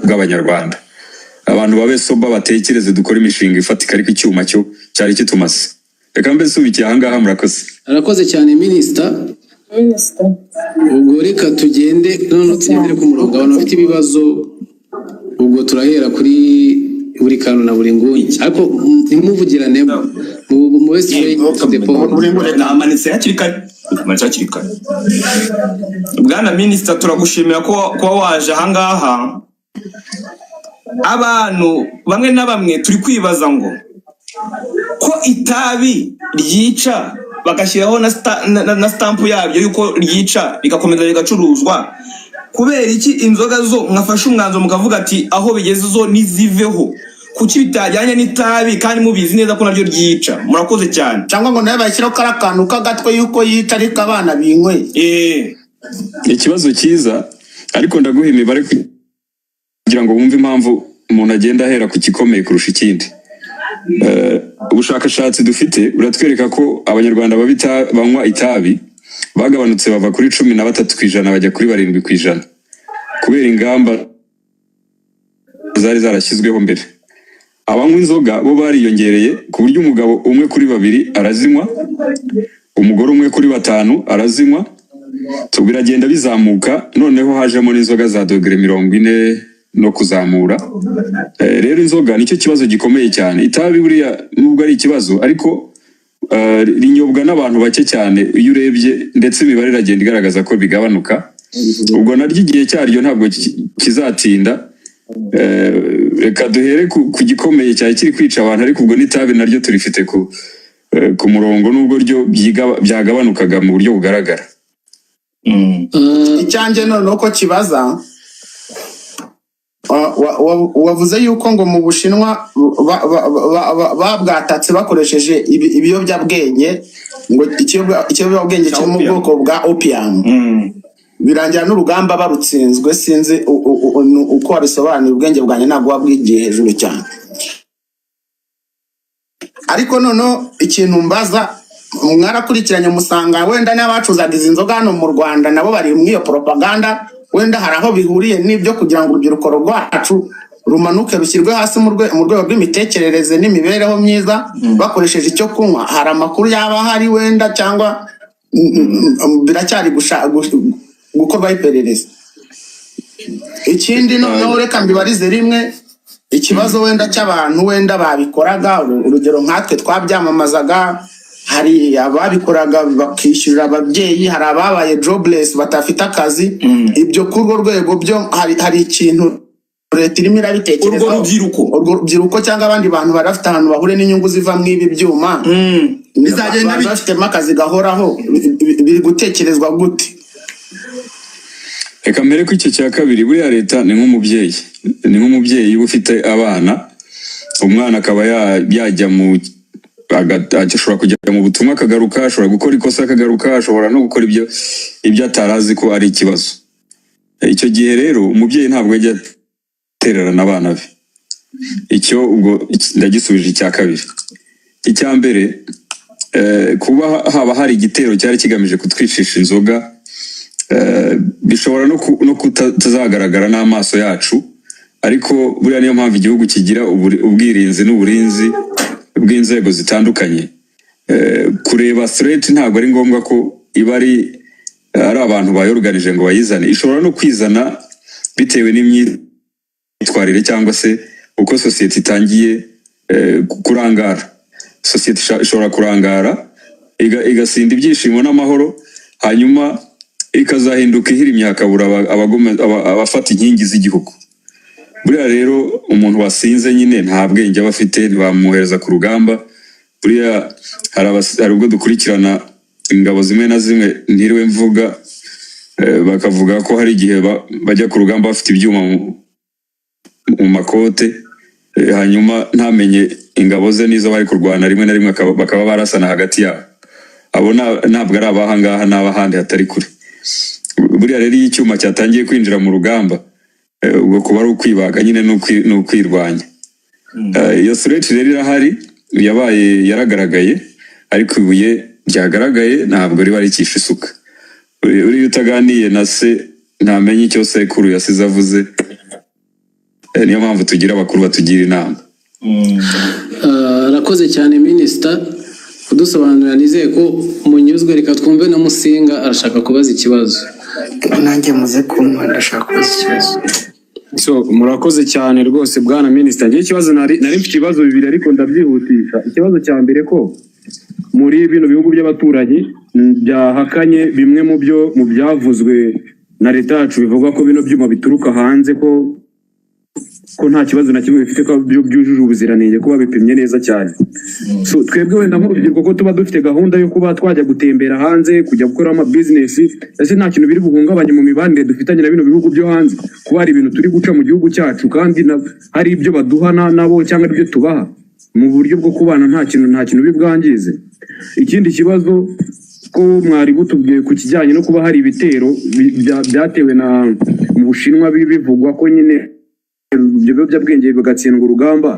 bw'Abanyarwanda. Abantu babe sober, batekereze, dukore imishinga ifatika, ariko icyuma cyo cyari kitumaze. Reka mbe nsubikiye ahangaha, murakoze. Arakoze cyane, Minisita. Minisita. Ubwo reka tugende noneho, tugendere ku murongo abantu bafite ibibazo. Ubwo turahera kuri buri kantu na buri nguni, ariko ntimuvugirane, mube straight to the point. Buri nguni. Namanitse hakiri kare, namanitse hakiri kare. Bwana Minisita, turagushimira ko kuba waje ahangaha. Abantu bamwe na bamwe turi kwibaza ngo ko itabi ryica, bagashyiraho na stamp yabyo yuko ryica, rigakomeza rigacuruzwa, kubera iki inzoga zo mwafashe umwanzuro mukavuga ati aho bigeze zo niziveho? Kuki bitajyanye n'itabi kandi mubizi neza ko naryo ryica? Murakoze cyane. Cyangwa ngo nawe bashyiraho kariya kantu k'agatwe yuko yica, ariko abana binyweye. Ikibazo cyiza, ariko ndaguha imibare kugira ngo wumve impamvu umuntu agenda ahera ku gikomeye kurusha ikindi. Ubushakashatsi dufite buratwereka ko Abanyarwanda banywa itabi bagabanutse, bava kuri 13% bajya kuri 7% kubera ingamba zari zarashyizweho mbere. Abanywa inzoga bo bariyongereye, ku buryo umugabo umwe kuri babiri arazinywa, umugore umwe kuri batanu arazinywa. So biragenda bizamuka, noneho hajemo n'inzoga za dogere 40 no kuzamura. Rero inzoga nicyo kibazo gikomeye cyane. Itabi buriya nubwo ari ikibazo, ariko rinyobwa n'abantu bake cyane iyo urebye, ndetse imibare iragenda igaragaza ko bigabanuka. Ubwo naryo igihe cyaryo ntabwo kizatinda. Reka duhere ku gikomeye cyari kiri kwica abantu, ariko ubwo n'itabi naryo turifite ku murongo, nubwo ryo byagabanukaga mu buryo bugaragara. Icyanjye noneho ko kibaza, wavuze yuko ngo mu Bushinwa babwatatse bakoresheje ibiyobyabwenge, ngo ikiyobyabwenge Cya kiri mu opium. bwoko bwa opium, birangira n'urugamba barutsinzwe. Sinzi uko wabisobanuye, ubwenge bwanjye ntabwo buba bwigiye hejuru cyane. Ariko noneho ikintu mbaza, mwarakurikiranye musanga wenda n'abacuzaga izi nzoga hano mu Rwanda nabo bari muri iyo propaganda? Wenda hari aho bihuriye n'ibyo kugira ngo urubyiruko rwacu rumanuke, rushyirwe hasi mu rwego rw'imitekerereze n'imibereho myiza, bakoresheje icyo kunywa? Hari amakuru yaba ahari wenda, cyangwa biracyari gukorwaho iperereza? Ikindi noneho reka mbibarize rimwe, ikibazo wenda cy'abantu wenda babikoraga, urugero nkatwe twabyamamazaga, hari ababikoraga bakishyurira ababyeyi, hari ababaye jobless, batafite akazi. Ibyo kuri urwo rwego byo hari ikintu leta irimo Urwo irabitekerezaho? rubyiruko. Urwo rubyiruko cyangwa abandi bantu bari bafite ahantu bahuriye n'inyungu ziva mu ibi byuma, Bizagenda bari bite? bafitemo akazi gahoraho, biri gutekerezwa gute? Reka mbere ko icyo cya kabiri, buriya leta ni nk'umubyeyi uba ufite abana, umwana akaba yajya mu ashobora kujya mu butumwa akagaruka, ashobora gukora ikosa akagaruka, ashobora no gukora ibyo atari azi ko ari ikibazo. Icyo gihe rero umubyeyi ntabwo ajya atererana abana be. Icyo ubwo ndagisubije icya kabiri. Icya mbere, kuba haba hari igitero cyari kigamije kutwicisha inzoga, bishobora no kutazagaragara n'amaso yacu, ariko buriya niyo mpamvu igihugu kigira ubwirinzi n'uburinzi bw'inzego zitandukanye. Kureba threat ntabwo ari ngombwa ko iba ari abantu bayorganije ngo bayizane, ishobora no kwizana bitewe n'imyitwarire cyangwa se uko sosiyete itangiye kurangara. Sosiyete ishobora kurangara, igasinda ibyishimo n'amahoro, hanyuma ikazahinduka ihirimye, hakabura abafata inkingi z'igihugu. Buriya rero umuntu wasinze nyine nta bwenge aba afite, ntibamwohereza ku rugamba. Buriya hari ubwo dukurikirana ingabo zimwe na zimwe ntiriwe mvuga, bakavuga ko hari igihe bajya ku rugamba bafite ibyuma. mu makote, hanyuma ntamenye ingabo ze n'izo bari kurwana, rimwe na rimwe bakaba barasana hagati yabo. Abo ntabwo ari abahangaha, n'abahandi hatari kure. Buriya rero iyo icyuma cyatangiye kwinjira mu rugamba, ubwo kuba ari ukwibaga nyine, ni ukwirwanya. Iyo threat rero irahari, yabaye yaragaragaye, ariko ibuye ryagaragaye ntabwo riba rikisha isuka. Uriya utaganiye na se ntamenya icyo sekuru yasize avuze. Niyo mpamvu tugira abakuru batugira inama. Arakoze cyane minisita kudusobanurira, nizeye ko munyuzwe. Reka twumve na Musinga, arashaka kubaza ikibazo. Nanjye muze kumpa, ndashaka kubaza ikibazo. So murakoze cyane rwose, bwana minisita. Ngewe ikibazo nari mfite ibibazo bibiri, ariko ndabyihutisha. Ikibazo cya mbere, ko muri bino bihugu by'abaturanyi byahakanye bimwe mu byo mu byavuzwe na leta yacu, bivuga ko bino byuma bituruka hanze, ko nta kibazo na kimwe bifite, ko byo byujuje ubuziranenge, ko babipimye neza cyane. So twebwe wenda nk'urubyiruko, ko tuba dufite gahunda yo kuba twajya gutembera hanze, kujya gukora ama business, ese nta kintu biri buhungabanye mu mibanire dufitanye na bino bihugu byo hanze, kuba hari ibintu turi guca mu gihugu cyacu kandi hari ibyo baduha nabo cyangwa ibyo tubaha mu buryo bwo kubana, nta kintu bibwangize? Ikindi kibazo, ko mwari mutubwiye ku kijyanye no kuba hari ibitero byatewe na mu Bushinwa, bivugwa ko nyine ibyo biyobyabwenge bigatsindwa urugamba,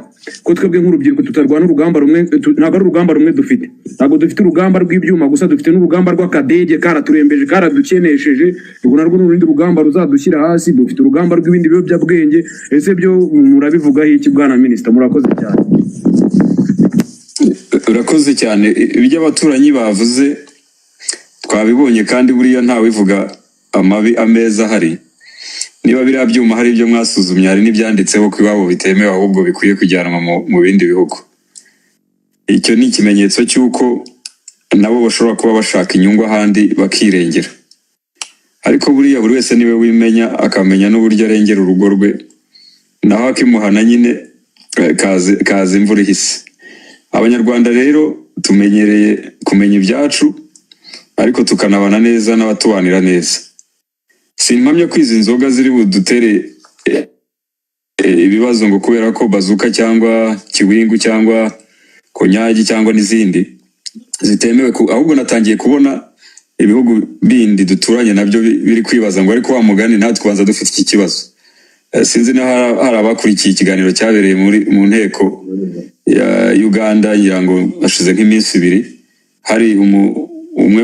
ko twebwe nk'urubyiruko tutarwana urugamba rumwe, ntabwo ari urugamba rumwe dufite, ntabwo dufite urugamba rw'ibyuma gusa, dufite n'urugamba rw'akadege karaturembeje, karadukenesheje. Urwo narwo ni urundi rugamba ruzadushyira hasi. Dufite urugamba rw'ibindi biyobyabwenge. Ese byo murabivugaho iki, bwana minisita? Murakoze cyane. Urakoze cyane. Ibyo abaturanyi bavuze twabibonye, kandi buriya ntawivuga amabi ameza ahari. Niba biriya byuma hari ibyo mwasuzumye, hari n'ibyanditseho ko iwabo bitemewe, ahubwo bikwiye kujyanwa mu bindi bihugu, icyo ni ikimenyetso cy'uko nabo bashobora kuba bashaka inyungu ahandi bakirengera. Ariko buriya buri wese niwe wimenya, akamenya n'uburyo arengera urugo rwe, naho akimuhana nyine kaza imvura ihise. Abanyarwanda rero tumenyereye kumenya ibyacu, ariko tukanabana neza n'abatubanira neza. Simpamya ko izi nzoga ziri budutere ibibazo ngo kubera ko Bazuka cyangwa Kiwingu cyangwa Konyagi cyangwa n'izindi zitemewe, ahubwo natangiye kubona ibihugu bindi duturanye nabyo biri kwibaza ngo ariko wa mugani natwe ubanza dufite iki kibazo. Sinzi na hari abakurikiye ikiganiro cyabereye mu nteko ya Uganda, ngira ngo hashize nk'iminsi 2, hari umwe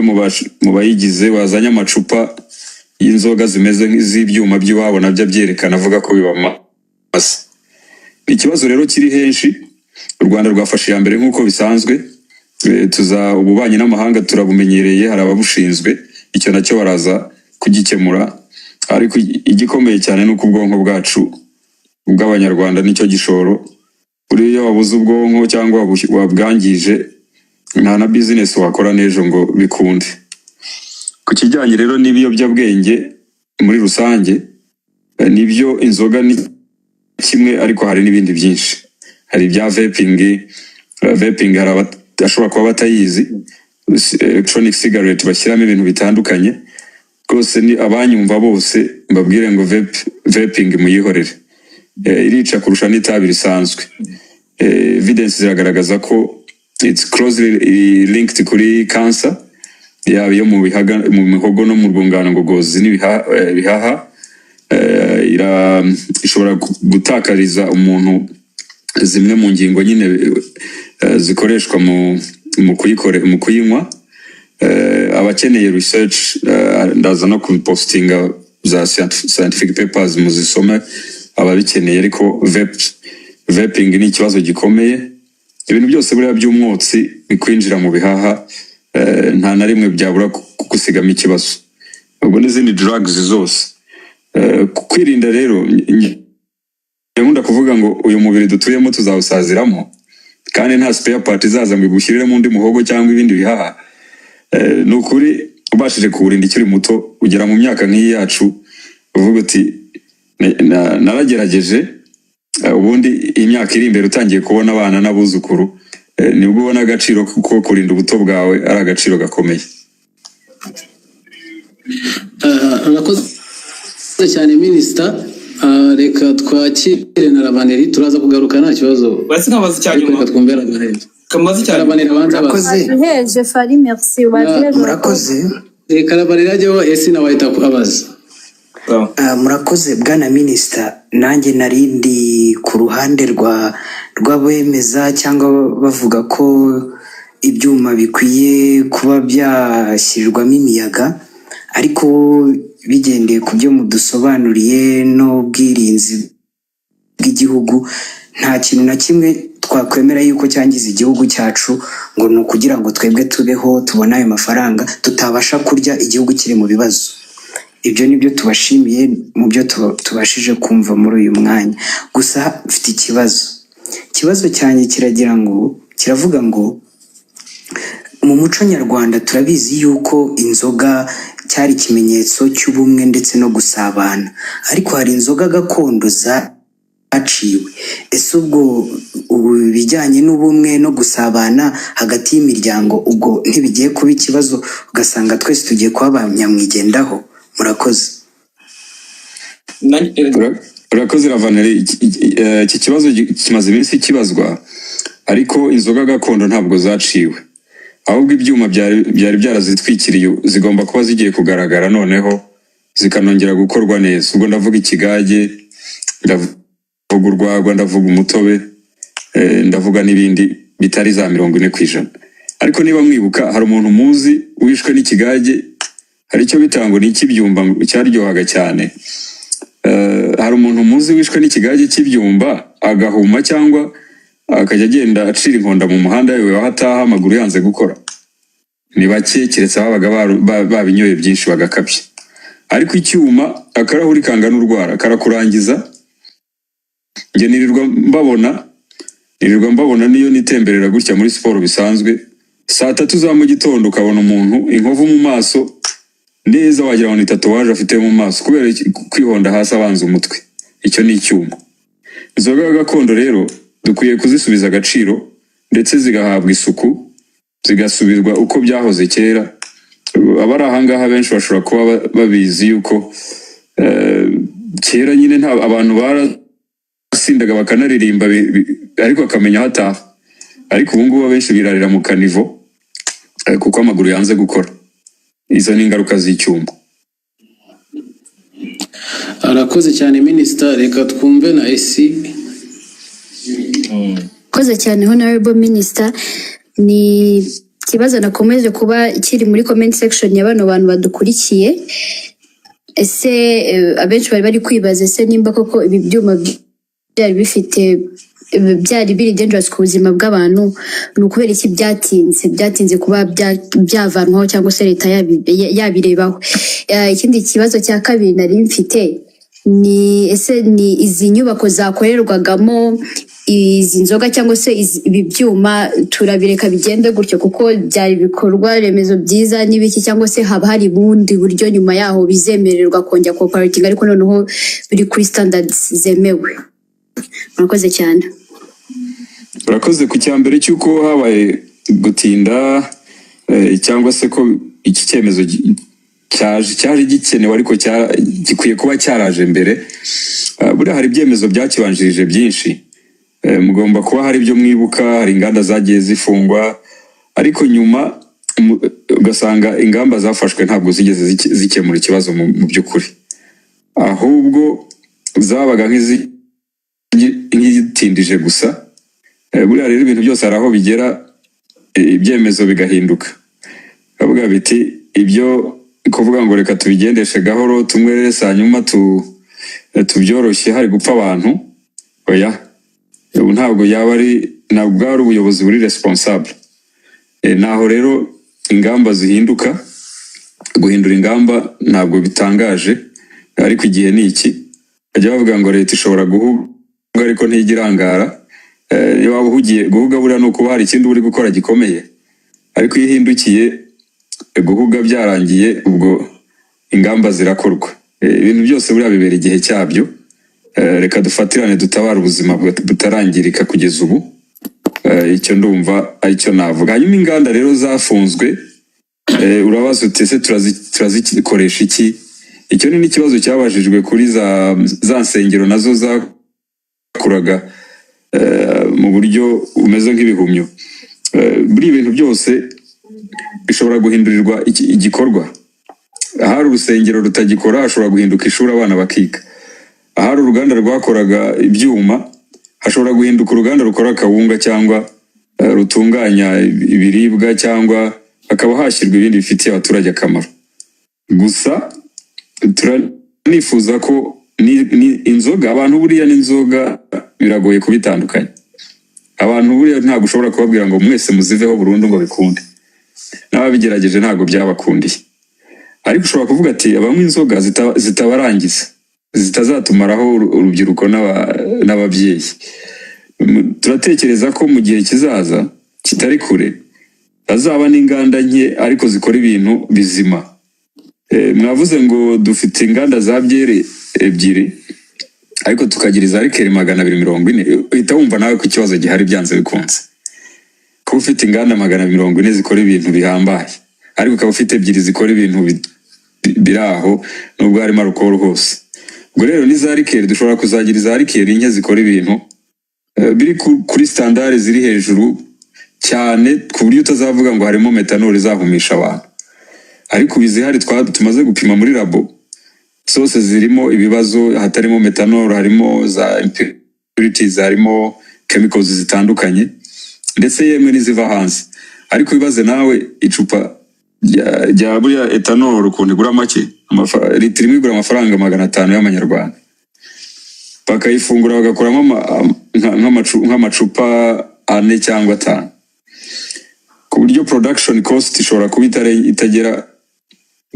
mu bayigize wazanye amacupa y'inzoga zimeze nk'iz'ibyuma by'iwabo, nabyo abyerekana avuga ko bibamaze. Ikibazo rero kiri henshi. U Rwanda rwafashe iya mbere nk'uko bisanzwe. Tuza ububanyi n'amahanga turabumenyereye, hari ababushinzwe, icyo nacyo baraza kugikemura. Ariko igikomeye cyane ni uko ubwonko bwacu bw'Abanyarwanda nicyo gishoro. Buriya iyo wabuze ubwonko cyangwa wabwangije, nta na business wakora n'ejo ngo bikunde. Ku kijyanye rero n'ibiyobyabwenge muri rusange, nibyo, inzoga ni kimwe, ariko hari n'ibindi byinshi. Hari ibya vaping. Vaping hari abashobora kuba batayizi, electronic cigarette bashyiramo ibintu bitandukanye. Rwose ni abanyumva bose mbabwire ngo vaping muyihorere. Irica kurusha n'itabi risanzwe. Evidence ziragaragaza ko it's closely linked kuri cancer, yaba iyo mu bihaga, mu mihogo no mu rwungano ngogozi n'ibihaha. Ishobora gutakariza umuntu zimwe mu ngingo nyine zikoreshwa mu kuyinywa. Abakeneye research, ndaza no kubipostinga za scientific papers muzisome ababikeneye. Ariko vaping ni ikibazo gikomeye. Ibintu byose buriya by'umwotsi bikwinjira mu bihaha, nta na rimwe byabura kugusigamo ikibazo, ubwo n'izindi drugs zose. Kwirinda rero, nkunda kuvuga ngo uyu mubiri dutuyemo tuzawusaziramo, kandi nta spare part izaza ngo igushyiriremo undi muhogo cyangwa ibindi bihaha. Ni ukuri ubashije kuwurinda ikiri muto, ugera mu myaka nk'iyi yacu uvuga uti "Naragerageje." Ubundi imyaka iri imbere utangiye kubona abana n'abuzukuru, nibwo ubona agaciro ko kurinda ubuto bwawe ari agaciro gakomeye. Urakoze cyane minisita. Ah, reka twakire na Ravaneri, turaza kugaruka, nta kibazo. Uretse nkabaza icya Ariko nyuma. reka twumve Ravaneri. Kamubaza icya nyuma. Ravaneri abanza abaza. Murakoze. Waduheje Fari, merci, waduheje. Murakoze. Reka Ravaneri ajyeho, esi nawe ahita abaza. Sawa. Murakoze bwana minisita. Nanjye nari ndi ku ruhande rw'abemeza cyangwa bavuga ko ibyuma bikwiye kuba byashyirirwamo imiyaga, ariko bigendeye ku byo mudusobanuriye n'ubwirinzi bw'igihugu, nta kintu na kimwe twakwemera yuko cyangiza igihugu cyacu ngo ni ukugira ngo twebwe tubeho, tubone ayo mafaranga tutabasha kurya igihugu kiri mu bibazo. Ibyo ni byo tubashimiye mu byo tubashije kumva muri uyu mwanya. Gusa mfite ikibazo. Ikibazo cyanjye kiragira ngo, kiravuga ngo mu muco nyarwanda turabizi yuko inzoga cyari ikimenyetso cy'ubumwe ndetse no gusabana, ariko hari inzoga gakondo zaciwe. Ese ubwo ubu ibijyanye n'ubumwe no gusabana hagati y'imiryango ubwo ntibigiye kuba ikibazo, ugasanga twese tugiye kuba ba nyamwigendaho? Murakoze. Urakoze Ravaneri. Iki kibazo kimaze iminsi kibazwa, ariko inzoga gakondo ntabwo zaciwe, ahubwo ibyuma byari byarazitwikiriye zigomba kuba zigiye kugaragara noneho zikanongera gukorwa neza. Ubwo ndavuga ikigage, ndavuga urwagwa, ndavuga umutobe, ndavuga n'ibindi bitari za 40%. Ariko niba mwibuka, hari umuntu muzi wishwe n'ikigage, hari icyo bita ngo ni icy'ibyumba cyaryohaga cyane. Hari umuntu muzi wishwe n'ikigage cy'ibyumba agahuma cyangwa akajya agenda acira inkonda mu muhanda yewe aho ataha amaguru yanze gukora? Ni bake, keretse ababaga babinyoye byinshi bagakabya. Ariko icyuma, akarahuri kangana urwara karakurangiza. Njye nirirwa mbabona niyo nitemberera gutya muri siporo bisanzwe, saa 3 za mu gitondo ukabona umuntu inkovu mu maso neza, wagira ngo ni tatouage afite mu maso kubera kwihonda hasi abanza umutwe. Icyo ni icyuma. Inzoga gakondo rero dukwiye kuzisubiza agaciro, ndetse zigahabwa isuku, zigasubizwa uko byahoze kera. Abari ahangaha benshi bashobora kuba babizi yuko kera nyine nta abantu barasindaga bakanaririmba, ariko akamenya aho ataha. Ariko ubu ngubu abenshi birarira mu kanivo kuko amaguru yanze gukora. Izo ni ingaruka z'icyuma. Arakoze cyane minisita. Reka twumve na esi. Koze cyane, honorable minister. Ni ikibazo nakomeje kuba kiri muri comment section ya bano bantu badukurikiye. Ese abenshi bari kwibaza, ese nimba koko ibi byuma byari bifite, byari biri dangerous ku buzima bw'abantu, ni ukubera iki byatinze kuba byavanwaho cyangwa se leta yabirebaho? Ikindi kibazo cya kabiri nari mfite ni ese ni izi nyubako zakorerwagamo izi nzoga cyangwa se ibi byuma, turabireka bigende gutyo kuko byari ibikorwa remezo byiza n'ibiki, cyangwa se haba hari bundi buryo nyuma yaho bizemererwa kongera cooperating, ariko noneho biri kuri standards zemewe? Murakoze cyane. Urakoze. Ku cya mbere cy'uko habaye gutinda, cyangwa se ko iki cyemezo cyaje gikenewe, ariko gikwiye kuba cyaraje mbere. Buriya hari ibyemezo byakibanjirije byinshi. Mugomba kuba hari ibyo mwibuka. Hari inganda zagiye zifungwa, ariko nyuma ugasanga ingamba zafashwe ntabwo zigeze zikemura ikibazo mu by'ukuri, ahubwo zabaga nk'izitindije gusa. Buriya rero ibintu byose hari aho bigera, ibyemezo bigahinduka, bavuga biti ibyo kuvuga ngo reka tubigendeshe gahoro, tunywerese, hanyuma tubyoroshye, hari gupfa abantu, oya, ubu ntabwo yaba ari, ntabwo bwaba ari ubuyobozi buri responsable. Naho rero ingamba zihinduka. Guhindura ingamba ntabwo bitangaje, ariko igihe ni iki. Bajya bavuga ngo leta ishobora guhuga ariko ntijya irangara. Iyo waba uhugiye guhuga, buriya ni ukuba hari ikindi uri gukora gikomeye, ariko iyo ihindukiye guhuga byarangiye, ubwo ingamba zirakorwa. Ibintu byose buriya bibera igihe cyabyo. Reka dufatirane dutabare ubuzima butarangirika kugeza ubu. Icyo ndumva aricyo navuga. Hanyuma inganda rero zafunzwe, urabaza uti ese turazikoresha iki? Icyo ni n'ikibazo cyabajijwe kuri za nsengero nazo zakuraga mu buryo bumeze nk'ibihumyo. Buri ibintu byose bishobora guhindurirwa igikorwa. Ahari urusengero rutagikora hashobora guhinduka ishuri, abana bakiga. Ahari uruganda rwakoraga ibyuma hashobora guhinduka uruganda rukora akawunga cyangwa rutunganya ibiribwa, cyangwa hakaba hashyirwa ibindi bifitiye abaturage akamaro. Gusa turanifuza ko ni inzoga, abantu buriya n'inzoga biragoye kubitandukanya. Abantu buriya ntabwo ushobora kubabwira ngo mwese muziveho burundu ngo bikunde. N'ababigerageje ntabwo byabakundiye. Ariko ushobora kuvuga ati abanywa inzoga zitabarangiza, zitazatumaraho urubyiruko n'ababyeyi. Turatekereza ko mu gihe kizaza kitari kure hazaba n'inganda nke ariko zikora ibintu bizima. Mwavuze ngo dufite inganda za byeri ebyiri ariko tukagira iza liqueur 240. Uhita wumva nawe ko ikibazo gihari byanze bikunze. Kuba ufite inganda 240 zikora ibintu bihambaye ariko ukaba ufite ebyiri zikora ibintu biri aho, nubwo harimo alcohol hose. Ubwo rero n'iza liqueur dushobora kuzagira iza liqueur nke zikora ibintu biri kuri standard ziri hejuru cyane, ku buryo utazavuga ngo harimo methanol izahumisha abantu. Ariko ubu izihari tumaze gupima muri labo zose zirimo ibibazo. Hatarimo methanol, harimo za impurities, harimo chemicals zitandukanye, ndetse yemwe n'iziva hanze. Ariko wibaze nawe icupa rya buriya ethanol ukuntu igura make, litiro imwe igura amafaranga 500 y'amanyarwanda, bakayifungura bagakuramo nk'amacupa ane cyangwa atanu, ku buryo production cost ishobora kuba itagera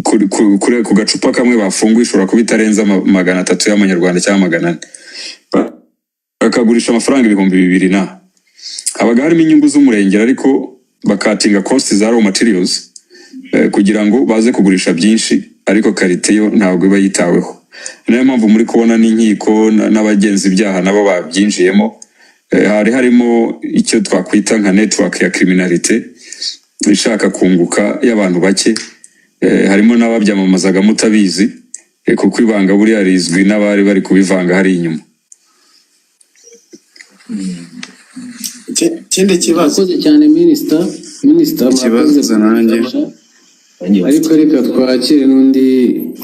ku gacupa kamwe bafunguye, ishobora kuba itarenze 300 y'amanyarwanda cyangwa 400, bakagurisha amafaranga 2000. Na habaga harimo inyungu z'umurengera, ariko bakatinga cost za raw materials kugira ngo baze kugurisha byinshi, ariko qualité yo ntabwo iba yitaweho. Niyo mpamvu muri kubona n'inkiko n'abagenza ibyaha nabo babyinjiyemo. Hari harimo icyo twakwita nka network ya criminalité ishaka kunguka y'abantu bake. Harimo n'ababyamamazaga mutabizi, kuko ibanga buriya rizwi n'abari bari kubivanga hari inyuma. Ikindi kibazo. Murakoze cyane, minisita, murakoze. Ikibazo nanjye. Kudufasha, ariko reka twakire n'undi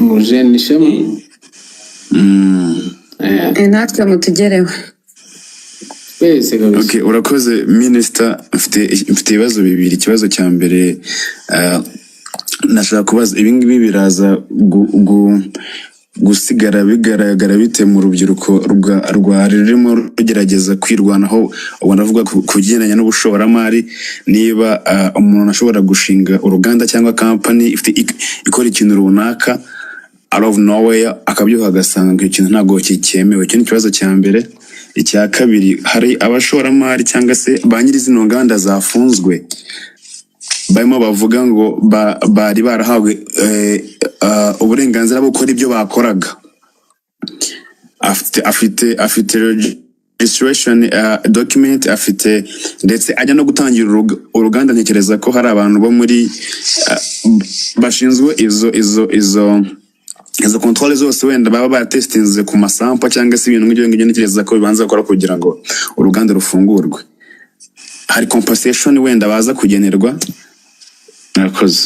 mujene, Ishema. Natwe mutugereho. Twese kabisa. Okay, urakoze minisita. Mfite ibibazo bibiri. Ikibazo cya mbere, nashaka kubaza: ibi ngibi biraza gusigara bigaragara bite mu rubyiruko rwari rurimo rugerageza kwirwanaho? Ubwo ndavuga ku bigendanye n'ubushoramari. Niba umuntu ashobora gushinga uruganda cyangwa kampani ifite ikora ikintu runaka, out of nowhere akabyuka agasanga icyo kintu ntabwo cyemewe. Icyo ni ikibazo cya mbere. Icya kabiri, hari abashoramari cyangwa se ba nyiri zino nganda zafunzwe barimo bavuga ngo bari barahawe uburenganzira bwo gukora ibyo bakoraga, afite registration document afite, ndetse ajya no gutangira uruganda. Ntekereza ko hari abantu bo muri bashinzwe izo contrôle zose, wenda baba baratestinze ku ma sample cyangwa se ibintu nk'ibyo ngibyo. Ntekereza ko bibanza gukora kugira ngo uruganda rufungurwe. Hari compensation wenda baza kugenerwa? Murakoze.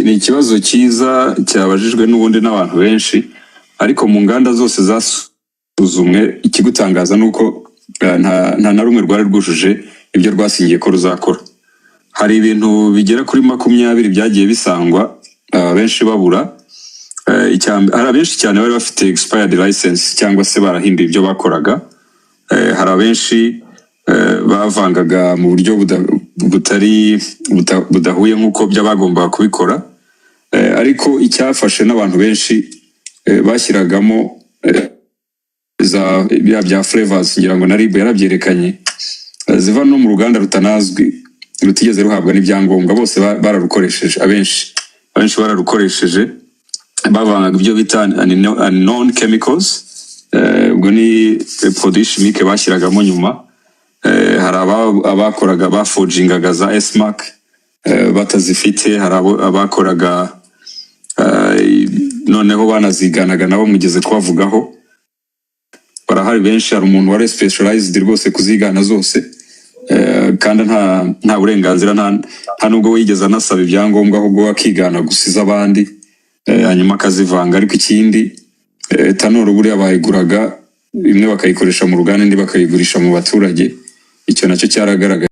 Ni ikibazo cyiza cyabajijwe n'ubundi n'abantu benshi, ariko mu nganda zose zasuzumwe, ikigutangaza ni uko nta na rumwe rwari rwujuje ibyo rwasingiye ko ruzakora. Hari ibintu bigera kuri 20 byagiye bisangwa, benshi babura. Hari abenshi cyane bari bafite expired license cyangwa se barahinduye ibyo bakoraga. Hari abenshi bavangaga mu buryo butari budahuye nk'uko by'abagombaga kubikora. Ariko icyafashe n'abantu benshi, bashyiragamo za bya bya flavors, ngira ngo na RIB yarabyerekanye, ziva no mu ruganda rutanazwi, rutigeze ruhabwa n'ibyangombwa. Bose bararukoresheje, abenshi bararukoresheje, bavangaga ibyo bita unknown chemicals. Ubwo ni produit chimique bashyiragamo nyuma. Hari abakoraga bafojingaga za S-Mark batazifite, hari abakoraga Noneho banaziganaga nabo mugeze kubavugaho, barahari benshi. Hari umuntu wari specialized rwose kuzigana zose, kandi nta burenganzira, nta nubwo wigeze anasaba ibyangombwa, ahubwo akigana gusa iz'abandi, hanyuma akazivanga. Ariko ikindi, ethanol buriya bayiguraga imwe bakayikoresha mu ruganda, indi bakayigurisha mu baturage. Icyo nacyo cyaragaragaye.